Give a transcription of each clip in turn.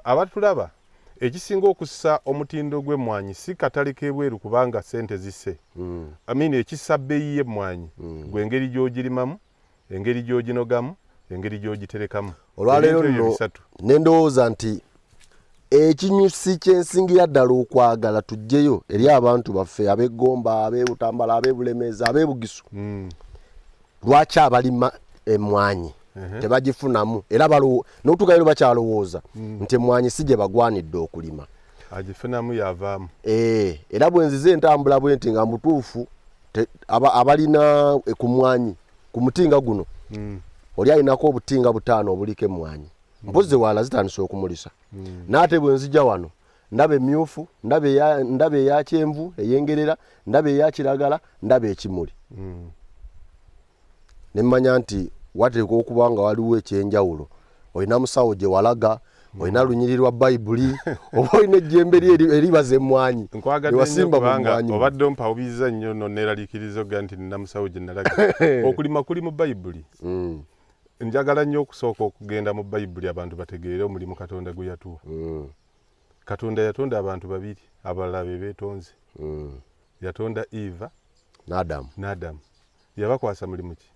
Abatulaba, ekisinga okussa omutindo gw'emmwanyi si katale k'ebweru kubanga ssente zisse. I mean, ekissa bbeeyi y'emmwanyi gwe engeri gy'ogirimamu, engeri gy'oginogamu, engeri gy'ogiterekamu. Olwaleero Ebintu ebyo nno bisatu. Nendowooza nti ekinyusi kyensingira ddala okwagala tujjeyo eri abantu baffe ab'eggomba, ab'ebutambala, ab'ebulemeezi, ab'ebugisu, lwaki abalima emmwanyi tebagifunamu era n'okutuuka leero bakyalowooza nti emmwanyi si gye bagwanidde okulima? Agifunamu yavaamu. Era bwe nzize entambula bwe nti nga mutuufu abalina ku mmwanyi ku mutinga guno, oli alinako obutinga butaano obuliko emmwanyi, mpozi wala zitandise okumulisa. N'ate bwe nzija wano ndaba emyufu, ndaba eya kyenvu eyengerera, ndaba eya kiragala, ndaba ekimuli, ne mmanya nti wateekwa okuba nga waliwo ekyenjawulo. Olina musawo gye walaga, olina lunyiri lwa Bayibuli, oba olina ejjembe lye eribaza emmwanyi? Nkwagadde nnyo. Wasimba mu Kubanga mmwanyi. Obadde ompawubiriza nnyo noneeraliikiriza oga nti nina musawo gye nalaga. Okulima kuli mu Bayibuli. Njagala nnyo okusooka okugenda mu Bayibuli abantu bategeere omulimu Katonda gwe yatuwa. Katonda yatonda abantu babiri, abalala be beetonze. Yatonda Eva n'Adamu. N'Adamu. Yabakwasa mulimu ki?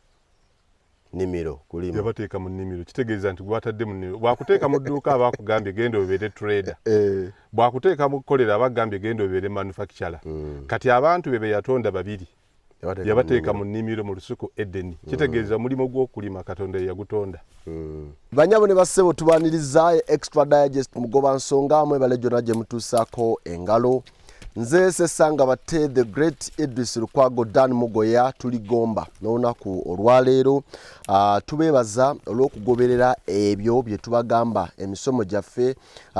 Nnimiro, kulima. Yabateeka mu nnimiro. Kitegeeza nti gwatadde mu nnimiro, bwakuteeka mu dduuka aba akugambye genda obeere trader, bwakuteeka mu kkolero aba akugambye genda obeere manufacturer. Kati abantu be yatonda babiri, Yabateeka yabateeka mu mu nnimiro, mu lusuku Edeni. Kitegeeza omulimu gw'okulima Katonda ye yagutonda. Banyabo ne bassebo, tubaniriza Extra Digest Mugoba Nsonga. Mwebale gyonna gye mutuusaako engalo. Nze Sesanga Bate the Great Idris Lukwago Dan Mugoya. Tuligomba n'olunaku olwaleero. Tubeebaza olw'okugoberera ebyo bye tubagamba, emisomo gyaffe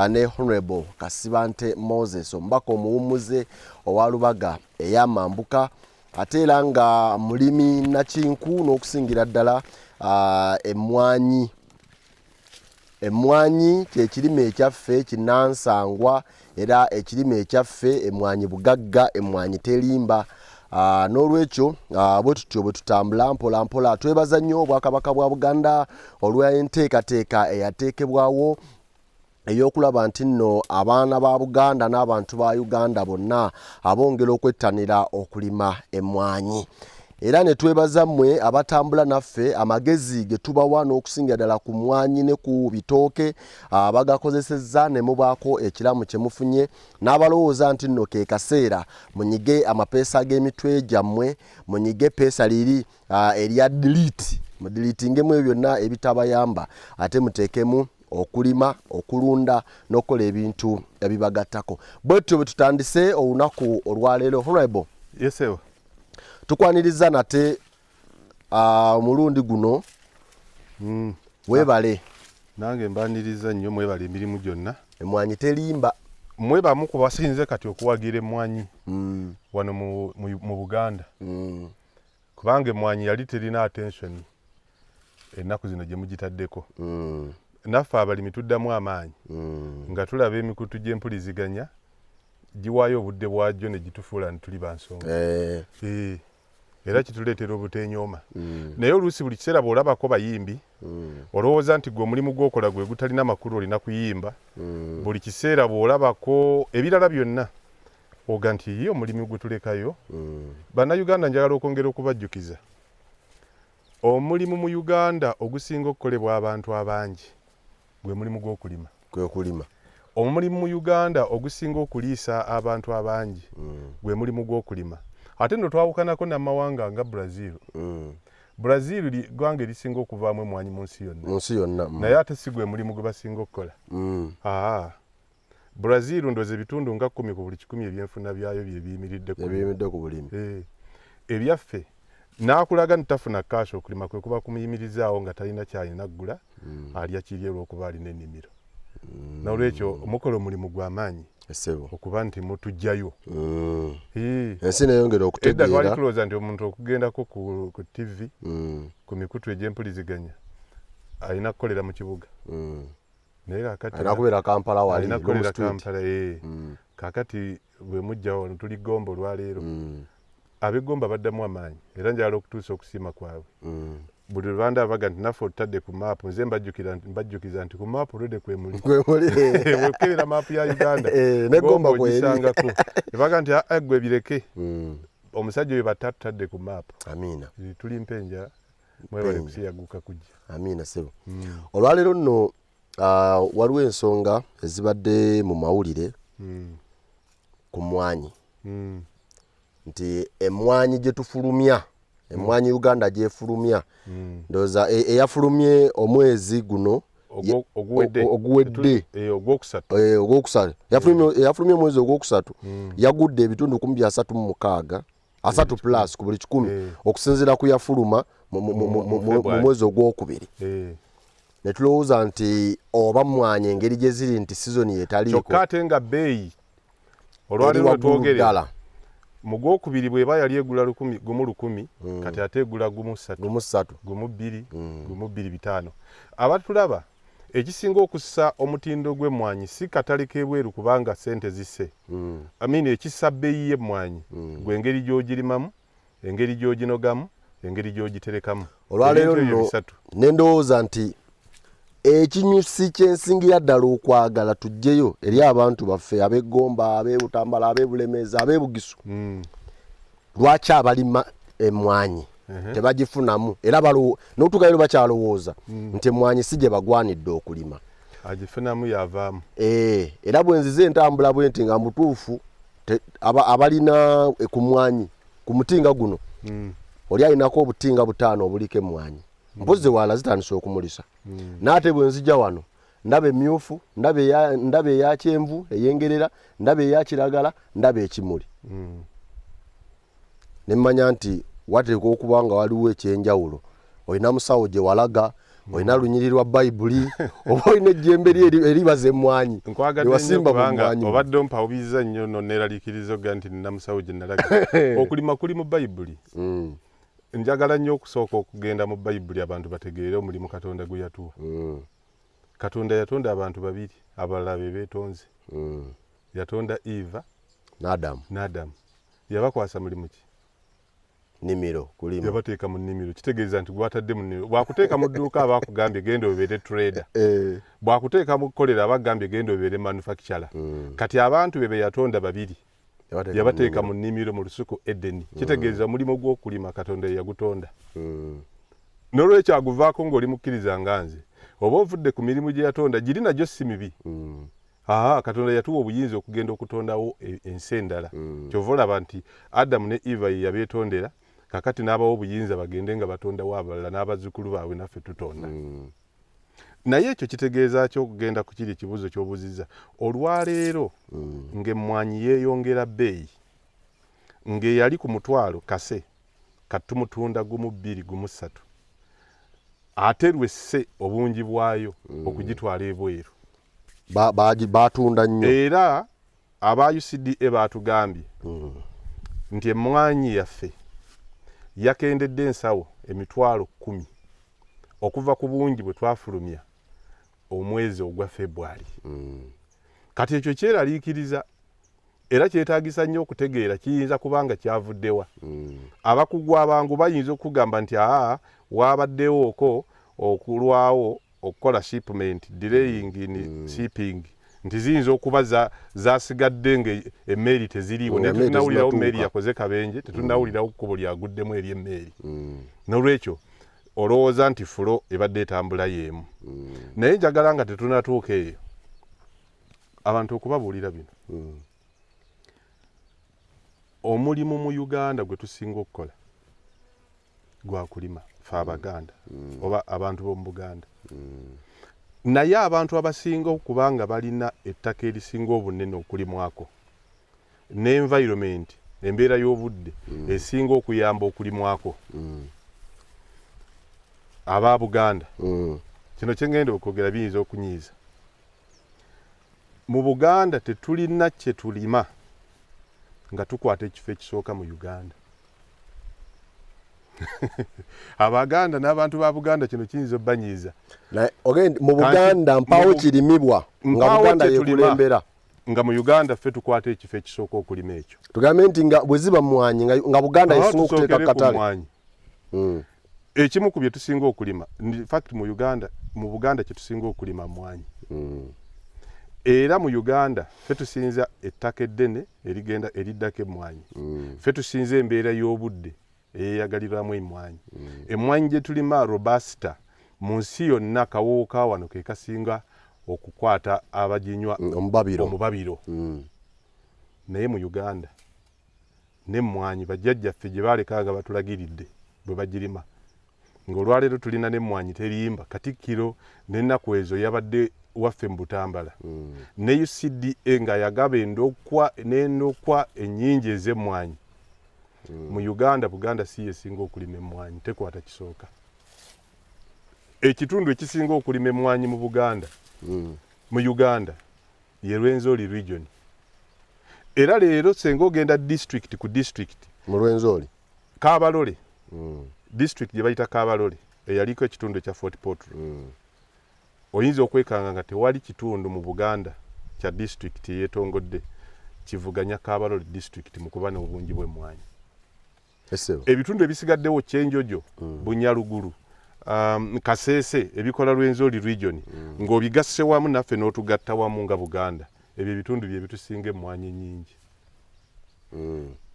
ne Honorable Kasibante Moses, omubaka omuwummuze owa Lubaga ey'amambuka, ate era nga mulimi nakinku n'okusingira ddala emmwanyi. Emmwanyi kyekirime ekyaffe kinansangwa, era ekirime ekyaffe emmwanyi bugagga, emmwanyi terimba. N'olwekyo bwe tutyo bwe tutambula mpola mpola. Twebaza nnyo Obwakabaka bwa Buganda olw'enteekateeka eyateekebwawo ey'okulaba nti nno abaana ba Buganda n'abantu ba Uganda bonna abongera okwettanira okulima emmwanyi. Era ne twebaza mmwe abatambula naffe, amagezi ge tubawa n'okusingira ddala ku mmwanyi ne ku bitooke bagakozesezza ne mubaako ekiramu kye mufunye, n'abalowooza nti nno ke kaseera munyige amapeesa g'emitwe gyammwe, munyige peesa liri erya delete, mudeletingemu ebyo byonna ebitabayamba, ate muteekemu okulima, okulunda n'okukola ebintu ebibagattako. Bwe tutyo bwe tutandise olunaku olwaleero. Honorable, Yes sir. tukwaniriza nate omulundi guno. Weebale. Nange mbaniriza nnyo, mwebale emirimu gyonna. Emwanyi terimba. Mwe bamu ku basinze kati okuwagira emmwanyi wano mu Buganda, kubanga emmwanyi yali terina attention ennaku zino gye mugitaddeko. Naffe abalimi tuddamu amaanyi nga tulaba emikutu gy'empuliziganya giwaayo obudde bwagyo ne gitufuula nti tuli bansonga. Era kituleetera obuteenyooma. Naye oluusi buli kiseera bw'olabako bayimbi, olowooza nti gwe omulimu gw'okola gwe gutalina makulu, olina kuyimba. Buli kiseera bw'olabako ebirala byonna oga nti ye omulimu gwe tulekayo. Bannayuganda, njagala okwongera okubajjukiza omulimu mu Uganda ogusinga okukolebwa abantu abangi gwe mulimu gw'okulima. Kwe kulima. Omulimu mu Uganda ogusinga okuliisa abantu abangi gwe mulimu gw'okulima. Ate nno twawukanako n'amawanga nga Brazil. Brazil ggwanga erisinga okuvaamu emwanyi mu nsi yonna. Mu nsi yonna. Naye ate si gwe mulimu gwe basinga okukola. Aa, Brazil ndowooza ebitundu nga 10 ku buli 100 ebyenfuna byayo bye biyimiridde ku Ebiyimiridde ku bulimi. Ebyaffe n'akulaga nti tafuna cash, okulima kwe kuba kumuyimirizaawo nga talina kyalina ggula, alya kiri olw'okuba alina ennimiro. N'olwekyo mukola omulimu gw'amaanyi Esebo. okuba nti mutujjayo. Ensi neyongera Edda twali okutegeera. tulowooza nti omuntu okugendako ku TV, ku mikutu egy'empuliziganya, alina kukolera mu kibuga. Naye kakati Alina kubeera Kampala wali alina kukolera Long Street. Kampala. Kakati bwe mujja wano, tuli Gomba olwaleero, ab'eggomba baddamu amaanyi, era njagala okutuusa okusiima kwabwe. Buli lwebanda baga nti naffe otutadde ku maapu, nze mbajjukiza nti ku maapu olwedde kwemuli. Wekebera maapu ya Uganda eh, negomba ogisangako ebaga nti ah, gwe bireke hmm. Omusajja oyo batta tutadde ku maapu. Amiina. Eh, tuli mpenja, mwebale kusiyaguka kujja. Amiina sebo. Olwaleero nno ah, waliwo ensonga ezibadde mu mawulire ku mmwanyi nti emmwanyi gye tufulumya, emmwanyi Uganda gyefulumya, ndowooza eyafulumye omwezi guno oguwedde eh, ogwokusatu, eyafulumye omwezi ogwokusatu yagudde ebitundu 36, 30 plus ku buli 100 okusinziira ku yafuluma mu mwezi ogwokubiri. Ne tulowooza nti oba mmwanyi engeri gye ziri nti sizoni yetaliiko, kyokka ate nga bbeeyi olwaleero wetwogerera mu gwokubiri bw'eba yali egula lukumi gumu lukumi, kati ate egula gumu ssatu, gumu ssatu, gumu bbiri, gumu bbiri bitaano. Abatulaba, ekisinga okussa omutindo gw'emmwanyi si katale k'ebweru, kubanga ssente zisse. I mean, ekissa bbeeyi y'emmwanyi gwe engeri gy'ogirimamu, engeri gy'oginogamu, engeri gy'ogiterekamu. Olwaleero Ebintu ebyo nno bisatu. Ne ndowooza nti ekinyusi kyensingira ddala okwagala tujjeyo eri abantu baffe ab'eggomba, ab'ebutambala, ab'ebulemeezi, ab'ebugisu, lwaki abalima emmwanyi tebagifunamu, era n'okutuuka leero bakyalowooza nti emmwanyi si gye bagwanidde okulima. Agifunamu yavaamu. Eh, era bwe nzize entambula bwe nti nga mutuufu abalina ku mmwanyi ku mutinga guno, oli alinako obutinga butaano obuliko emmwanyi, mpozi wala zitandise okumulisa. N'ate bwe nzija wano ndaba emyufu, ndaba eya kyenvu eyengerera, ndaba eya kiragala, ndaba ekimuli, ne mmanya nti wateekwa okuba nga waliwo ekyenjawulo. Olina musawo gye walaga, olina lunyiri lwa Bayibuli, oba olina ejjembe eribaza emmwanyi? Nkwagadde nnyo kubanga obadde ompawubiriza nnyo noneeraliikiriza oga nti nina musawo gye nalaga. Okulima kuli mu Bayibuli. Njagala nnyo okusooka okugenda mu Bayibuli abantu bategeere omulimu Katonda gwe yatuwa. Katonda yatonda abantu babiri, abalala be beetonze. Yatonda Eva n'Adamu. N'Adamu. Yabakwasa mulimu ki? Nnimiro, kulima. Yabateeka mu nnimiro. Kitegeeza nti gwatadde mu nnimiro, bwakuteeka mu dduuka aba akugambye genda obeere trader, bwakuteeka mu kkolero aba akugambye genda obeere manufacturer. Kati abantu be yatonda babiri yabateeka mu nnimiro, mu lusuku Edeni. Kitegeeza omulimu gw'okulima Katonda ye yagutonda. N'olwekyo aguvaako ng'oli mukkiriza nga nze, oba ovudde ku mirimu gye yatonda, giri nagyo si mibi. Aa, Katonda yatuwa obuyinza okugenda okutondawo ensi endala. Kyova olaba nti Adamu ne Eva ye yabeetondera, kakati n'abawa obuyinza bagende nga batondawo abalala n'abazzukulu baabwe, naffe tutonda. Naye ekyo kitegeeza ki okugenda ku kiri ekibuuzo ky'obuuzizza? Olwaleero ng'emmwanyi yeeyongera bbeeyi, ng'eyali ku 1000 kase katumutunda gumu bbiri, gumu ssatu, ate lwesse obungi bwayo okugitwala ebweru. Batunda nnyo. Era aba UCDA batugambye nti emmwanyi yaffe yakendedde ensawo 100,000 okuva ku bungi bwe twafulumya omwezi ogwa February. Kati ekyo kyeraliikiriza era kyetaagisa nnyo okutegeera kiyinza kubanga kyavuddewa. Abakugu abangu bayinza okugamba nti aa, wabaddewooko okulwawo okukola shipment, delaying in shipping, nti ziyinza okuba zasigadde nga emmeeri teziriiwo. Naye tetunawulirawo mmeeri yakoze kabenje, tetunawulirawo kkubo lyaguddemu eri emmeeri. Nolwekyo olowooza nti flow ebadde etambula y'emu. Naye njagala nga tetunatuuka eyo abantu okubabuulira bino. Omulimu mu Uganda gwe tusinga okukola gwa kulima, fe Abaganda oba abantu b'omu Buganda. Naye abantu abasinga okuba nga balina ettaka erisinga obunene okulimwako ne environment, embeera y'obudde esinga okuyamba okulimwako, aba Buganda. Kino kyengenda okwogera biyinza okunyiiza. Mu Buganda tetulina kye tulima nga tukwata ekifo ekisooka mu Uganda. Abaganda n'abantu ba Buganda kino kiyinza obbanyiiza. Mu Buganda mpaawo kirimibwa nga Buganda yekulembera. Nga mu Uganda ffe tukwata ekifo ekisooka okulima ekyo. Tugambe nti nga bwe ziba mmwanyi nga Buganda yesinga okuteeka katale. Ekimu ku bye tusinga okulima, in fact mu Uganda, mu Buganda kye tusinga okulima mmwanyi. Era mu Uganda ffe tusinza ettaka eddene erigenda eriddako emmwanyi. Ffe tusinza embeera y'obudde eyeyagalirwamu emmwanyi. Emmwanyi gye tulima, robusta, mu nsi yonna kawoowo ka wano ke kasinga okukwata abaginywa. Omubabiro. Omubabiro. Naye mu Uganda n'emmwanyi bajjajjaffe gye baaleka nga batulagiridde bwe bagirima, ng'olwaleero tulina n'emmwanyi terimba. Katikkiro n'ennaku ezo yabadde waffe mu Butambala ne UCDA nga yagaba endokwa n'endokwa ennyingi ez'emmwanyi mu Uganda. Buganda si yesinga okulima emmwanyi, tekwata kisooka. Ekitundu ekisinga okulima emmwanyi mu Buganda, mu Uganda, ye Rwenzori region. Era leero senga ogenda district ku district mu Rwenzori, Kabarole, district gye bayita Kabarole eyaliko ekitundu ekya Fort Portal, oyinza okwekanga nga tewali kitundu mu Buganda kya district eyeetongodde kivuganya Kabarole district mu kuba n'obungi bw'emmwanyi. Ebitundu ebisigaddewo, Kyenjojo, Bunyaluguru, Kasese, ebikola Rwenzori region, ng'obigasse wamu naffe n'otugatta wamu nga Buganda, ebyo ebitundu bye bitusinga emmwanyi ennyingi.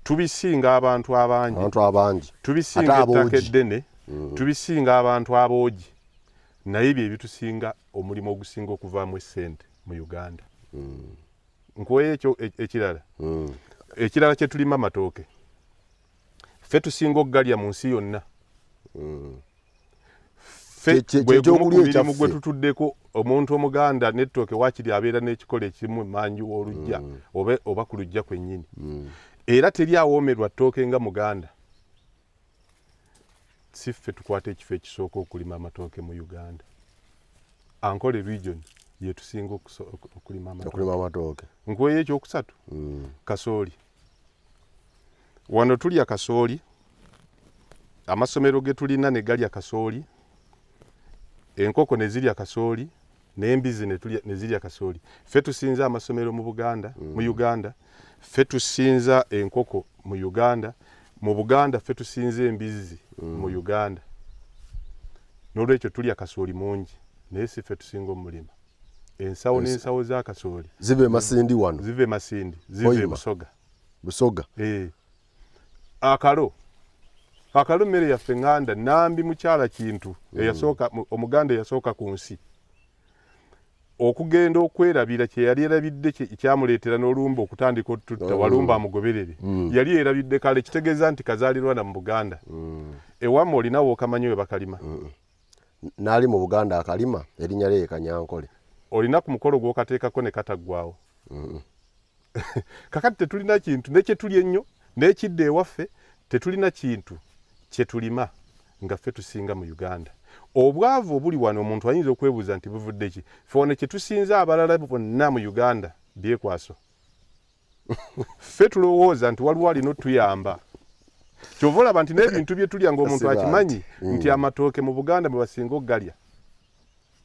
Tubisinga abantu abangi, abantu abangi, tubisinga ate ettaka aboogi. eddene, tubisinga abantu aboogi, naye bye bitusinga omulimu ogusinga okuvaamu essente mu Uganda. Nkuweyo ekyo ekirala. Ekirala kye tulima, amatooke. Ffe tusinga okugalya mu nsi yonna. Ffe bwe gumu ku kyekyokulya mirimu ekyaffe. Gwe tutuddeko, omuntu Omuganda n'ettooke waakiri abeera n'ekikolo ekimu emanju w'oluggya oba ku luggya kwennyini. Era teri awoomerwa ttooke nga Muganda. Si ffe tukwata ekifo ekisooka okulima amatooke mu Uganda? Ankole region yetusinga okulima amatooke. Okulima amatooke. Nkuweyo ekyokusatu, kasooli. Wano tulya kasooli, amasomero ge tulina ne galya kasooli, enkoko ne zirya kasooli, n'embizi ne zirya kasooli. Ffe tusinza amasomero mu Buganda, mu Uganda ffe tusinza enkoko mu Uganda, mu Buganda ffe tusinza embizzi mu Uganda. N'olwekyo tulya kasooli mungi, naye si ffe tusinga omulima. Ensawo n'ensawo za kasooli ziva emasindi wano. Ziva emasindi, ziva Hoima. Ebusoga. Busoga. Eh. Akalo, akalo mmere yaffe ŋŋanda. Nambi mukyala kintu eyasooka Omuganda eyasooka ku nsi okugenda okwerabira kye yali erabidde kyamuleetera n'olumba okutandika otutta walumba amugoberere. Yali erabidde kale, kitegeeza nti kazaalirwana mu Buganda. Ewammwe olinawo okamanyi we bakalima? N'ali mu Buganda akalima, erinnya lye ye Kanyankole. Olina ku mukolo gw'okateekako ne kataggwawo? Kakati tetulina kintu nekyetulya ennyo n'ekidda ewaffe. Tetulina kintu kyetulima nga ffe tusinga mu Uganda. Obwavu obuli wano, omuntu ayinza okwebuuza nti buvudde ki? Ffe wano kyetusinza abalala bonna mu Uganda byekwaso. Ffe tulowooza nti waliwo alina otuyamba. Kyova olaba nti n'ebintu bye tulya ng'omuntu Siba akimanyi nti amatooke mu Buganda mwe basinga okugalya.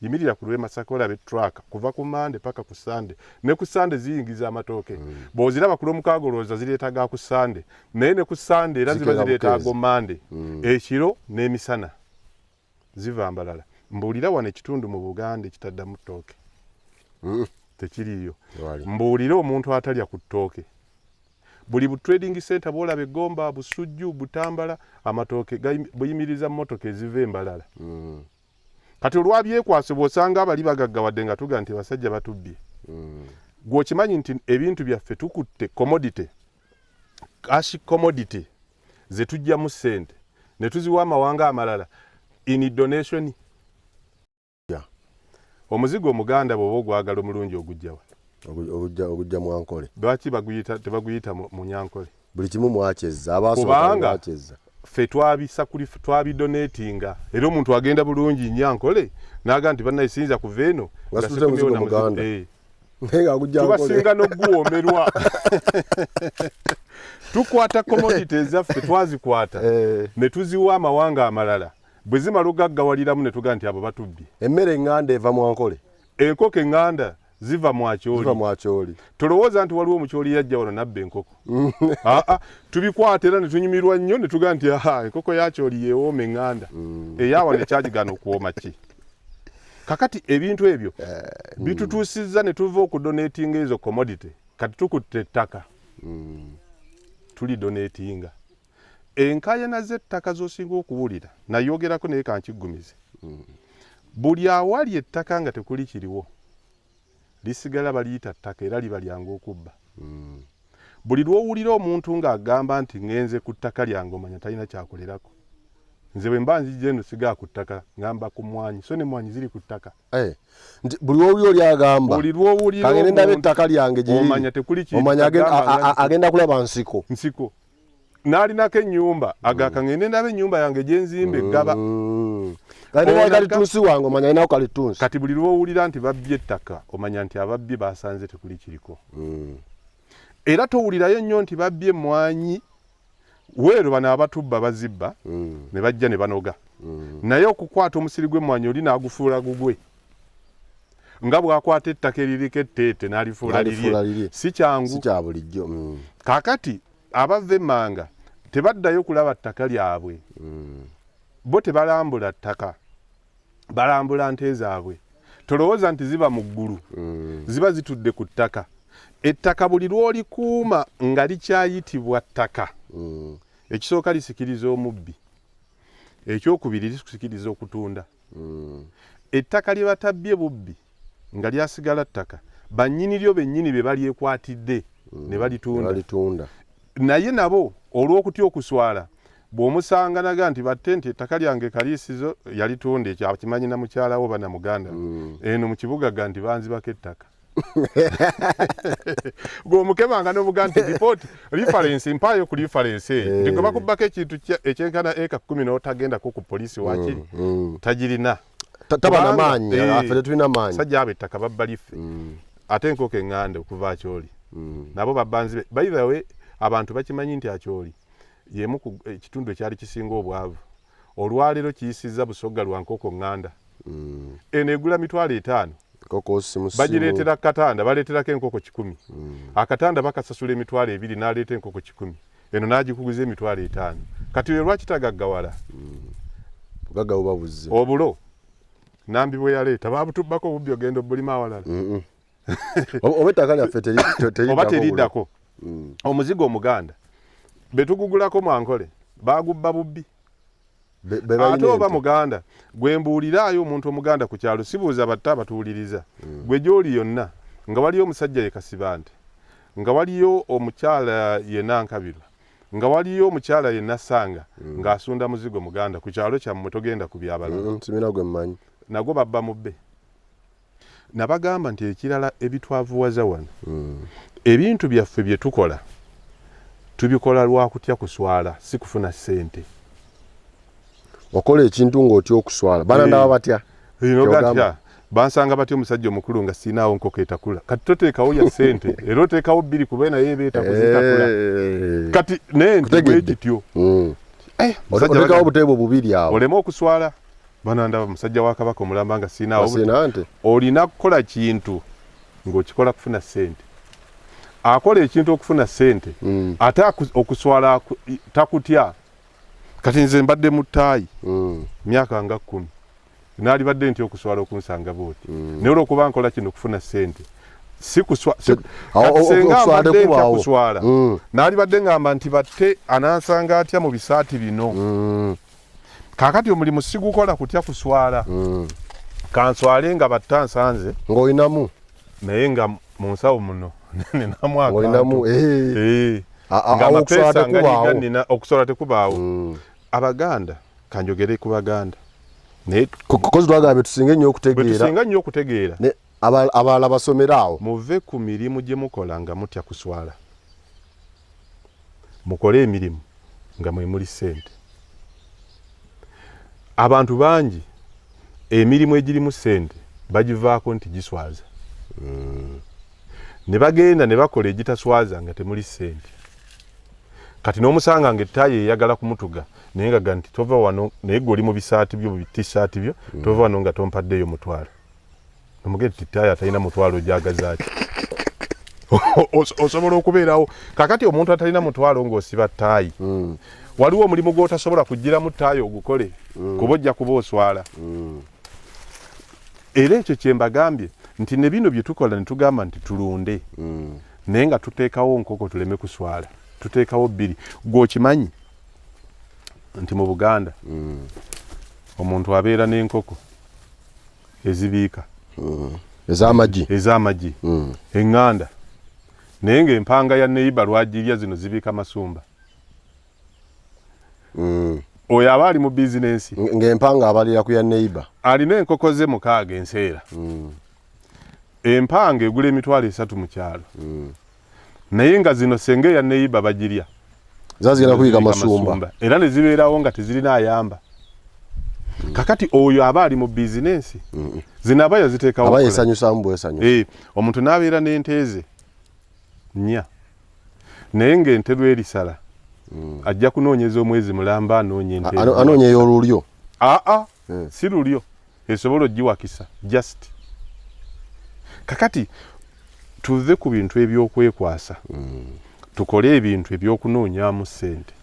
Yimirira ku lw'e Masaka olabe truck kuva ku Mande paka ku Sande, ne ku Sande ziyingiza amatooke. Bw'oziraba ku Lwomukaaga olowooza zireeta ga ku Sande, naye ne ku Sande era ziba Zikeera zireeta bukeezi. Ago Mande ekiro n'emisana ziva mbalala. Mbuulira wano ekitundu mu Buganda ekitaddamu ttooke. Tekiriiyo. Tewali. Mbuulire omuntu atalya ku ttooke. Buli bu trading center bwolaba Egomba, Busujju, Butambala, amatooke buyimiriza mmotoka eziva embalala. Kati olwabyekwase bw'osanga abali bagaggawadde nga tuga nti abasajja batubbye. Gwe okimanyi nti ebintu byaffe tukutte commodity, cash commodity ze tujjamu ssente ne tuziwa amawanga amalala in donation? Omuzigo Omuganda bw'oba ogwagala omulungi ogujjawa? Ogujja Mwankole. Lwaki baguyita tebaguyita mu Nyankole? Buli kimu mwakyezza abasooka. Kubanga mwakyezza. Ffe twabidonatinga. Era omuntu agenda bulungi Nyankole n'aga nti bannaye siyinza kuva eno nga nga situze muzigo sikomyewo na muzigo. Muganda. Eh. Naye nga agujja Nkole. Tubasinga n'oguwoomerwa. Tukwata commodity ezaffe twazikwata ne tuziwa amawanga amalala. Bwe zimala ogaggawaliramu ne tugaa nti abo batubbye. Emmere eŋŋanda eva Mwankole. Enkoko eŋŋanda. Ziva mu Acholi. Ziva mu Acholi. Tolowooza nti waliwo omukyoli yajja wano nabba enkoko. Aa, tubikwata era ne tunyumirwa nnyo ne tugamba nti aha, enkoko ya Acholi yeewooma eŋŋanda. Eya wano ekyagigaana okuwooma ki? Kakati ebintu ebyo bitutuusizza ne tuva okudonatinga ezo commodity. Kati tukutte ettaka. Tuli donatinga. Enkaayana z'ettaka z'osinga okuwulira, nayogerako naye kankiggumize. Buli awali ettaka nga tekuli kiriwo, lisigala baliyita ttaka era liba lyangu okubba. Buli lw'owulira omuntu ng'agamba nti ŋŋenze ku ttaka lyange, omanya talina kyakolerako. Nze bwe mba nzijja eno sigaa ku ttaka, ŋŋamba ku mmwanyi, so n'emmwanyi ziri ku ttaka. Eh, nti buli lw'owulira oli agamba Buli lw'owulira kangende ndaba omuntu ettaka lyange gye liri, omanya tekuli kintu, omanya agamba nga agenda kulaba nsiko. Nsiko. N'alinako ennyumba, agaka ngende ndaba ennyumba yange gye nzimba eggaba. Kati Ona kalitunsi wange, omanya alinawo kalitunsi. Kati buli lw'owulira nti babbye ettaka, omanya nti ababbye basanze tekuli kiriko. Era towulirayo nnyo nti babbye emmwanyi. Weero bano abatubba bazibba ne bajja ne banoga. Naye okukwata omusiri gw'emmwanyi oli n'agufuula gugwe, nga bw'akwata ettaka eririko etteete n'alifuula N'alifuula lirye, lirye. si kyangu. Si kya bulijjo. Kaakati abava emmanga tebaddayo kulaba ttaka lyabwe. Bo tebalambula ttaka, balambula nte zaabwe. Tolowooza nti ziba mu ggulu, ziba zitudde ku ttaka. Ettaka buli lw'olikuuma nga likyayitibwa ttaka, ekisooka lisikiriza omubbi, ekyokubiri lisikiriza okutunda. Ettaka lye batabbye bubbi nga lyasigala ttaka, bannyini lyo bennyini be balyekwatidde ne balitunda. Ne balitunda. Naye nabo olw'okutya okuswala, bw'omusanga naga nti batte nti ettaka lyange Kaliisizo yalitunda, ekyo akimanyi na mukyala wo oba na muganda. Eno mu kibuga ga nti banzibako ettaka. Gw'omukebanga n'omuga nti report reference, mpaayo ku reference eyo. Nti gwe bakubbako ekintu ekyenkana eka 10 n'otagendako ku poliisi waakiri, tagirina. Taba na Kubanga, maanyi, affe tetulina maanyi. Sajja abo ettaka babba liffe. Ate enkoko eŋŋanda okuva Acholi. Nabo babba nzibe. By the way, abantu bakimanyi nti Acholi y'emu ku ekitundu ekyali kisinga obwavu. Olwaleero kiyisizza Busoga lwa nkoko ŋŋanda. Eno egula 50,000. Nkoko simu simu. Bagireetera katanda, baleeterako enkoko 100. Akatanda bakasasula 20,000, n'aleeta enkoko 100. Eno n'agikuguza 50,000. Kati oyo lwaki tagaggawala? Bugagga buba buzze. Obulo Nambi bwe yaleeta baabutubbako obubbi, ogenda obulima awalala. Oba ettaka lyaffe teriddako Oba bulo. teriddako. Omuzigo omuganda be tugugulako mwankole baagubba bubbi. Be balina Ate oba ente. muganda gwe mbuuliraayo omuntu omuganda ku kyalo, sibuuza batte abatuwuliriza. Gwe gy'oli yonna nga waliyo omusajja ye Kasibante, nga waliyo omukyala ye Nankabirwa, nga waliyo omukyala ye Nassanga ng'asunda muzigo muganda ku kyalo kyammwe, togenda ku byabalala. Simina gwe mmanyi. Nagwo babba mubbe. Nabagamba nti ekirala ebitwavuwaza wano, ebintu byaffe bye tukola tubikola lwa kutya kuswala, si kufuna ssente. Okola ekintu ng'otya okuswala. Banandaba batya? Ino Kyogamba. gatya bansanga batya omusajja omukulu nga siinaawo nkoko etakula. Kati toteekawo ya ssente, era oteekawo bbiri kuba naye eba etakuzitakula. Kati naye nti Kutegedde. bwe kityo. Musajja Oteekawo obuteebo bubiri awo. Oleme okuswala, banandaba musajja wa kabaka omulamba nga siinaawo buti. Basiina nte. Olina kukola kintu ng'okikola kufuna ssente. Akola ekintu okufuna ssente, ate okuswala takutya. Kati nze mbadde mu ttaayi myaka nga 10, naalibadde nti okuswala okunsanga bwoti, naye olwokuba nkola kino okufuna ssente, si kuswa, Awo, kati senga okuswala mbadde ntya tekubaawo. kuswala, naalibadde ngamba nti batte anansanga atya mu bisaati bino. Kaakati omulimu sigukola kutya kuswala. Kanswale nga batta nsanze Ng'olinamu. naye nga mu nsawo muno ninamu akantu. Ng'olinamu. Nga Awo okuswala amapeesa nga tekubaawo. nyiga nina, okuswala tekubaawo. Abaganda, kanjogere ku Baganda, naye Kozi twagala be tusinga ennyo bwe okutegeera. tusinga nnyo okutegeera. Ne abalala basomere awo. Muve ku mirimu gye mukola nga mutya kuswala, mukole emirimu nga mwe muli ssente. Abantu bangi emirimu egirimu ssente bagivaako nti giswaza, ne bagenda ne bakola egitaswaza nga temuli ssente. Kati n'omusanga nga ettaayi eyagala kumutuga, naye nga ga nti tova wano, naye gwe oli mu bisaati byo, mu bitissaati byo, tova wano nga tompaddeeyo mutwalo. Nomugende ti ttaayi atalina mutwalo gyagazaaki? Osobola okubeerawo kakati omuntu atalina mutwalo ng'osiba ttaayi. Waliwo omulimu gw'otasobola kugiramu ttaayi ogukole, kuba ojja kuba oswala. Era ekyo kye mbagambye nti ne bino bye tukola ne tugamba nti tulunde, naye nga tuteekawo nkoko tuleme kuswala, tuteekawo bbiri. Gwe okimanyi nti mu Buganda omuntu abeera n'enkoko ezibiika ez'amagi, ez'amagi eŋŋanda, naye ng'empanga ya neyiba lwagirya zino zibiika masumba. Oyo aba ali mu bizinensi. Ng'empanga abalira ku ya neyiba. Alina enkoko ze 6 enseera. Empanga egula 300,000 mu kyalo, naye nga zino senga eya neyiba bagirya zazigenda kubiika masumba, era ne zibeerawo nga tezirina ayamba. Kakati oyo aba ali mu bizinensi, zino aba yaziteekawo. Aba yesanyusamu bwesanyusa. Omuntu n'abeera n'ente ze 4, naye ng'ente lwerisala ajja kunoonyeza omwezi mulamba anoonya ente. Anoonya ey'olulyo. Aa, si lulyo, esobola ogiwakisa just. Kakati tuve ku bintu ebyokwekwasa, tukole ebintu ebyokunoonyaamu ssente.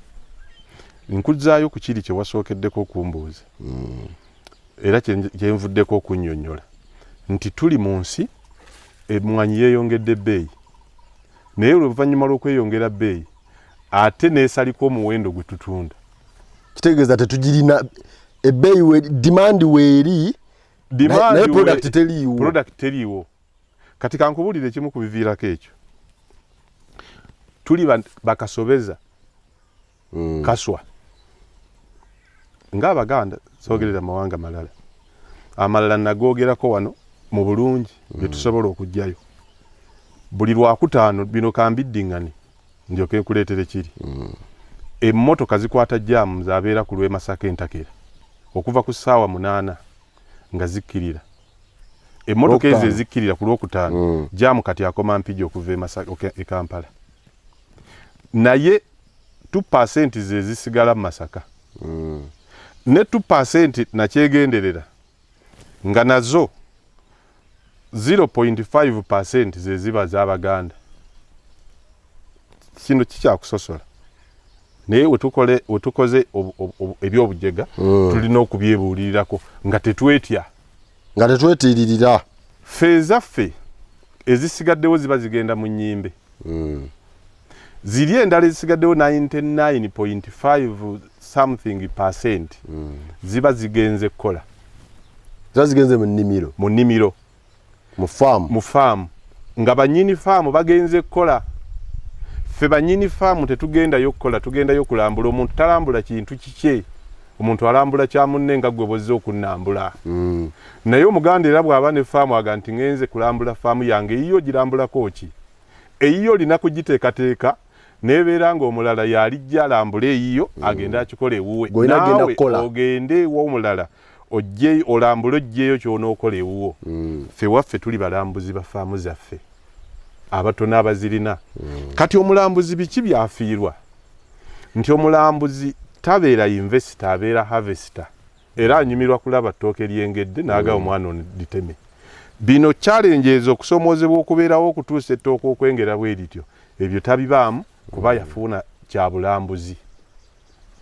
Nkuzaayo ku kiri kye wasookeddeko okumbuuza, era kyenvuddeko okunnyonnyola nti tuli mu nsi emwanyi yeeyongedde ebbeeyi, naye oluvannyuma lw'okweyongera bbeeyi ate n'esaliko omuwendo gwe tutunda. Kitegeeza tetugirina ebbeeyi, demand weeri, naye product teriiwo. Product teriiwo. Kati kankubuulire ekimu ku biviirako ekyo. Tuli bakasobeza kaswa ng'Abaganda, soogerera mawanga malala. Amalala nagoogerako wano mu bulungi bye tusobola okuggyayo buli Lwakutaano. Bino kambiddiŋŋane ndyoke nkuleetere kiri. Emmotoka zikwata jam zabeera ku lw'e Masaka entakera okuva ku ssaawa 8 nga zikkirira. Emmotoka ezo ezikkirira ku Lwokutaano, jam kati akoma Mpigi okuva e Masaka e Kampala, naye 2% ze zisigala mu Masaka. Ne 2% nakyegenderera nga nazo 0.5% ze ziba z'Abaganda. Kino kikyakusosola, naye wetukoze ebyobujega tulina okubyebuulirirako nga tetwetya, nga tetwetiiririra. Ffe ezaffe ezisigaddewo ziba zigenda mu nnyimbe. Ziri endala ezisigaddewo, 99.5 something percent, ziba zigenze kukola. Ziba zigenze mu nnimiro. Mu nnimiro. Mu faamu. Mu faamu, nga bannyini faamu bagenze kukola. Ffe bannyini faamu tetugendayo kukola, tugendayo kulambula. Omuntu talambula kintu kikye, omuntu alambula kya munne, nga gwe bwozze okunnambula. Naye Omuganda era bw'aba ne faamu aga nti ŋŋenze kulambula faamu yange. Eyiyo ogirambulako ki? Eyiyo olina kugiteekateeka nebeera nga omulala yalijja alambule eyiyo, agende akikola ewuwe. Gw'olina genda naawe kukola. Ogende ew'omulala ojjeyo olambule, ojjeyo ky'onookola ewuwo. Ffe waffe tuli balambuzi ba faamu zaffe, abatono abazirina. Kati omulambuzi biki byafiirwa? Nti omulambuzi tabeera investor, abeera harvester, era anyumirwa kulaba ttooke lyengedde n'agaba omwana ono liteme. Bino challenges, okusomoozebwa okubeerawo okutuusa ettooke okwengera bwe lityo, ebyo tabibaamu kuba yafuuna kya bulambuzi.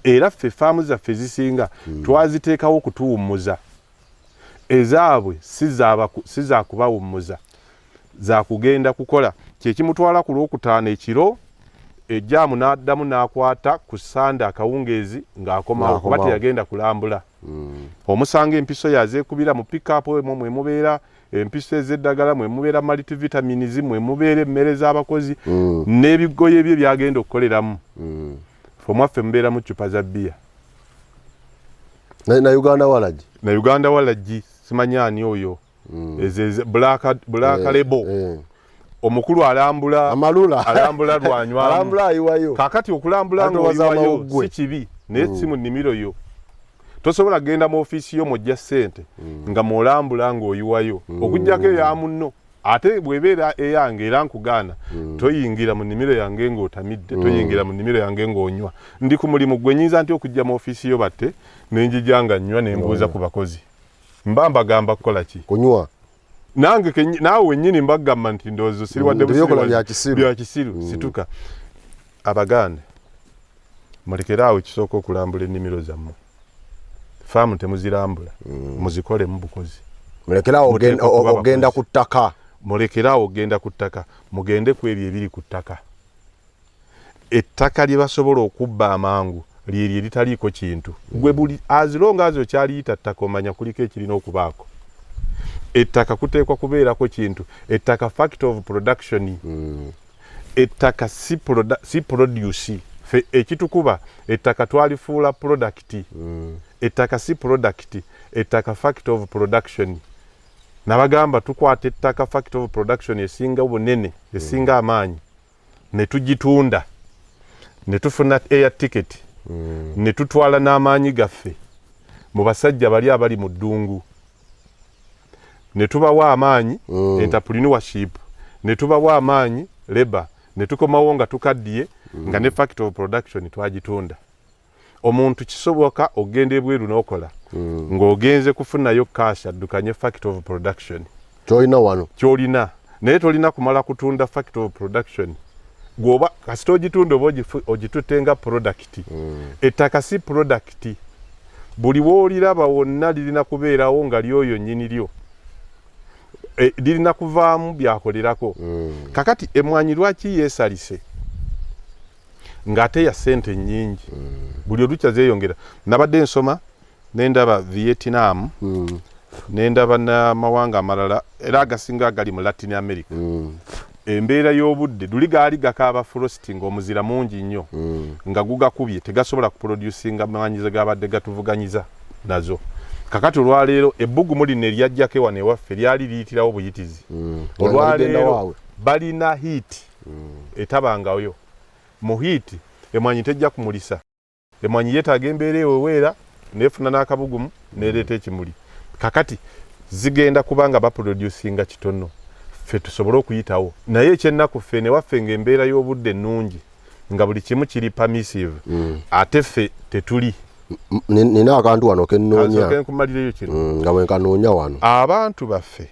Era ffe faamu zaffe ezisinga twaziteekawo okutuwummuza, ezaabwe si za kubawummuza, za kugenda kukola. Kyekimutwala ku Lwokutaano ekiro ejaamu n'addamu n'akwata ku Sande akawungeezi ng'akomawo, kuba Ng'akomawo. teyagenda kulambula. Omusanga empiso yazeekubira mu pickup emwo mwe mubeera empiso ez'eddagala, mwe mubeera multivitamins, mwe mubeera emmere z'abakozi n'ebigoye bye byagenda okukoleramu. Fe omwaffe mubeeramu ccupa za bbiya. Na Uganda walagi. Na Uganda walagi, simanyi ani oyo, ezo black label. Omukulu alambula amalula. Alambula lwanywamu. Alambula ayiwayo. Kakati okulambula Atowaza ng'oyiwayo amawuggwe. si kibi, naye si mu nnimiro yo. Tosobola kugenda mu ofiisi yo mwojja ssente nga mwolambula ng'oyiwayo, okugyako eya munno. Ate bw'ebeera eyange era nkugaana, toyingira mu nnimiro yange ng'otamidde, toyingira mu nnimiro yange ng'onywa. Ndi ku mulimu, gwe nyinza nti okujja mu ofiisi yo batte nenjija nga nnywa, nembuuza ku bakozi, mba mbagamba kukola ki? Kunywa. Nange naawe wennyini mbagamba nti ndowooza siriwadde Tebyokola bya kisiru. Bya kisiru. Situka. Abaganda, mulekere awo ekisooka okulambula ennimiro zammwe. Faamu temuzirambula, muzikolemu bukozi. Mulekerawo. Muteekwa okuba ogenda abakozi. Ku ttaka. Mulekere awo okugenda ku ttaka, mugende ku ebyo ebiri ku ttaka. Ettaka lye basobola okubba amangu lyeryo eritaliiko kintu. Gwe buli as long as okyaliyita ttaka, omanya kuliko ekirina okubaako. Ettaka kuteekwa kubeerako kintu. Ettaka fact of production. Ettaka si produce. Fe ekitukuba, ettaka twalifuula product. Ettaka si product, ettaka fact of production. Nabagamba tukwata ettaka, fact of production esinga obunene, esinga amaanyi, ne tugitunda ne tufuna air ticket ne tutwala n'amaanyi gaffe mu basajja bali abali mu ddungu, ne tubawa amaanyi, entrepreneurship, ne tubawa amaanyi, labor, ne tukomawo nga tukaddiye, nga ne fact of production twagitunda. Omuntu kisoboka ogenda ebweru n'okola ng'ogenze kufunayo cash addukanye fact of production kyolina wano. Kyolina, naye tolina kumala kutunda fact of production. Gwoba kasita ogitunda oba ogitutte nga product. Ettaka si product. Buli wooliraba wonna lirina kubeerawo nga lyoyo nnyini lyo. Lirina kuvaamu byakolerako. Kakati emwanyi lwaki yeesalise ng'ate ya ssente nnyingi? Buli olukya zeeyongera. Nabadde nsoma nendaba Vietnam, nendaba n'amawanga amalala era agasinga agali mu Latin America. Embeera y'obudde luli gaali gakaaba frost, ng'omuzira mungi nnyo nga gugakubye, tegasobola kuproducinga maanyi ze gabadde gatuvuganyiza nazo. Kakati olwaleero ebbugumu lino eryajjako ewano ewaffe lyali liyitirawo buyitizi. Nga ligenda Olwaleero waabwe. balina heat etabangayo. Mu heat emwanyi tejja kumulisa. Emwanyi yeetaaga embeera eweweera nefuna n'akabugumu nereeta ekimuli. Kakati zigenda kuba nga baproducinga kitono, ffe tusobole okuyitawo. Naye ekyennaku, ffe newaffe ng'embeera y'obudde ennungi, nga buli kimu kiri permissive, ate ffe tetuli. Nina akantu wano kennoonya. Kansooke nkumalireyo kino. Nga bwe nkanoonya wano. Abantu baffe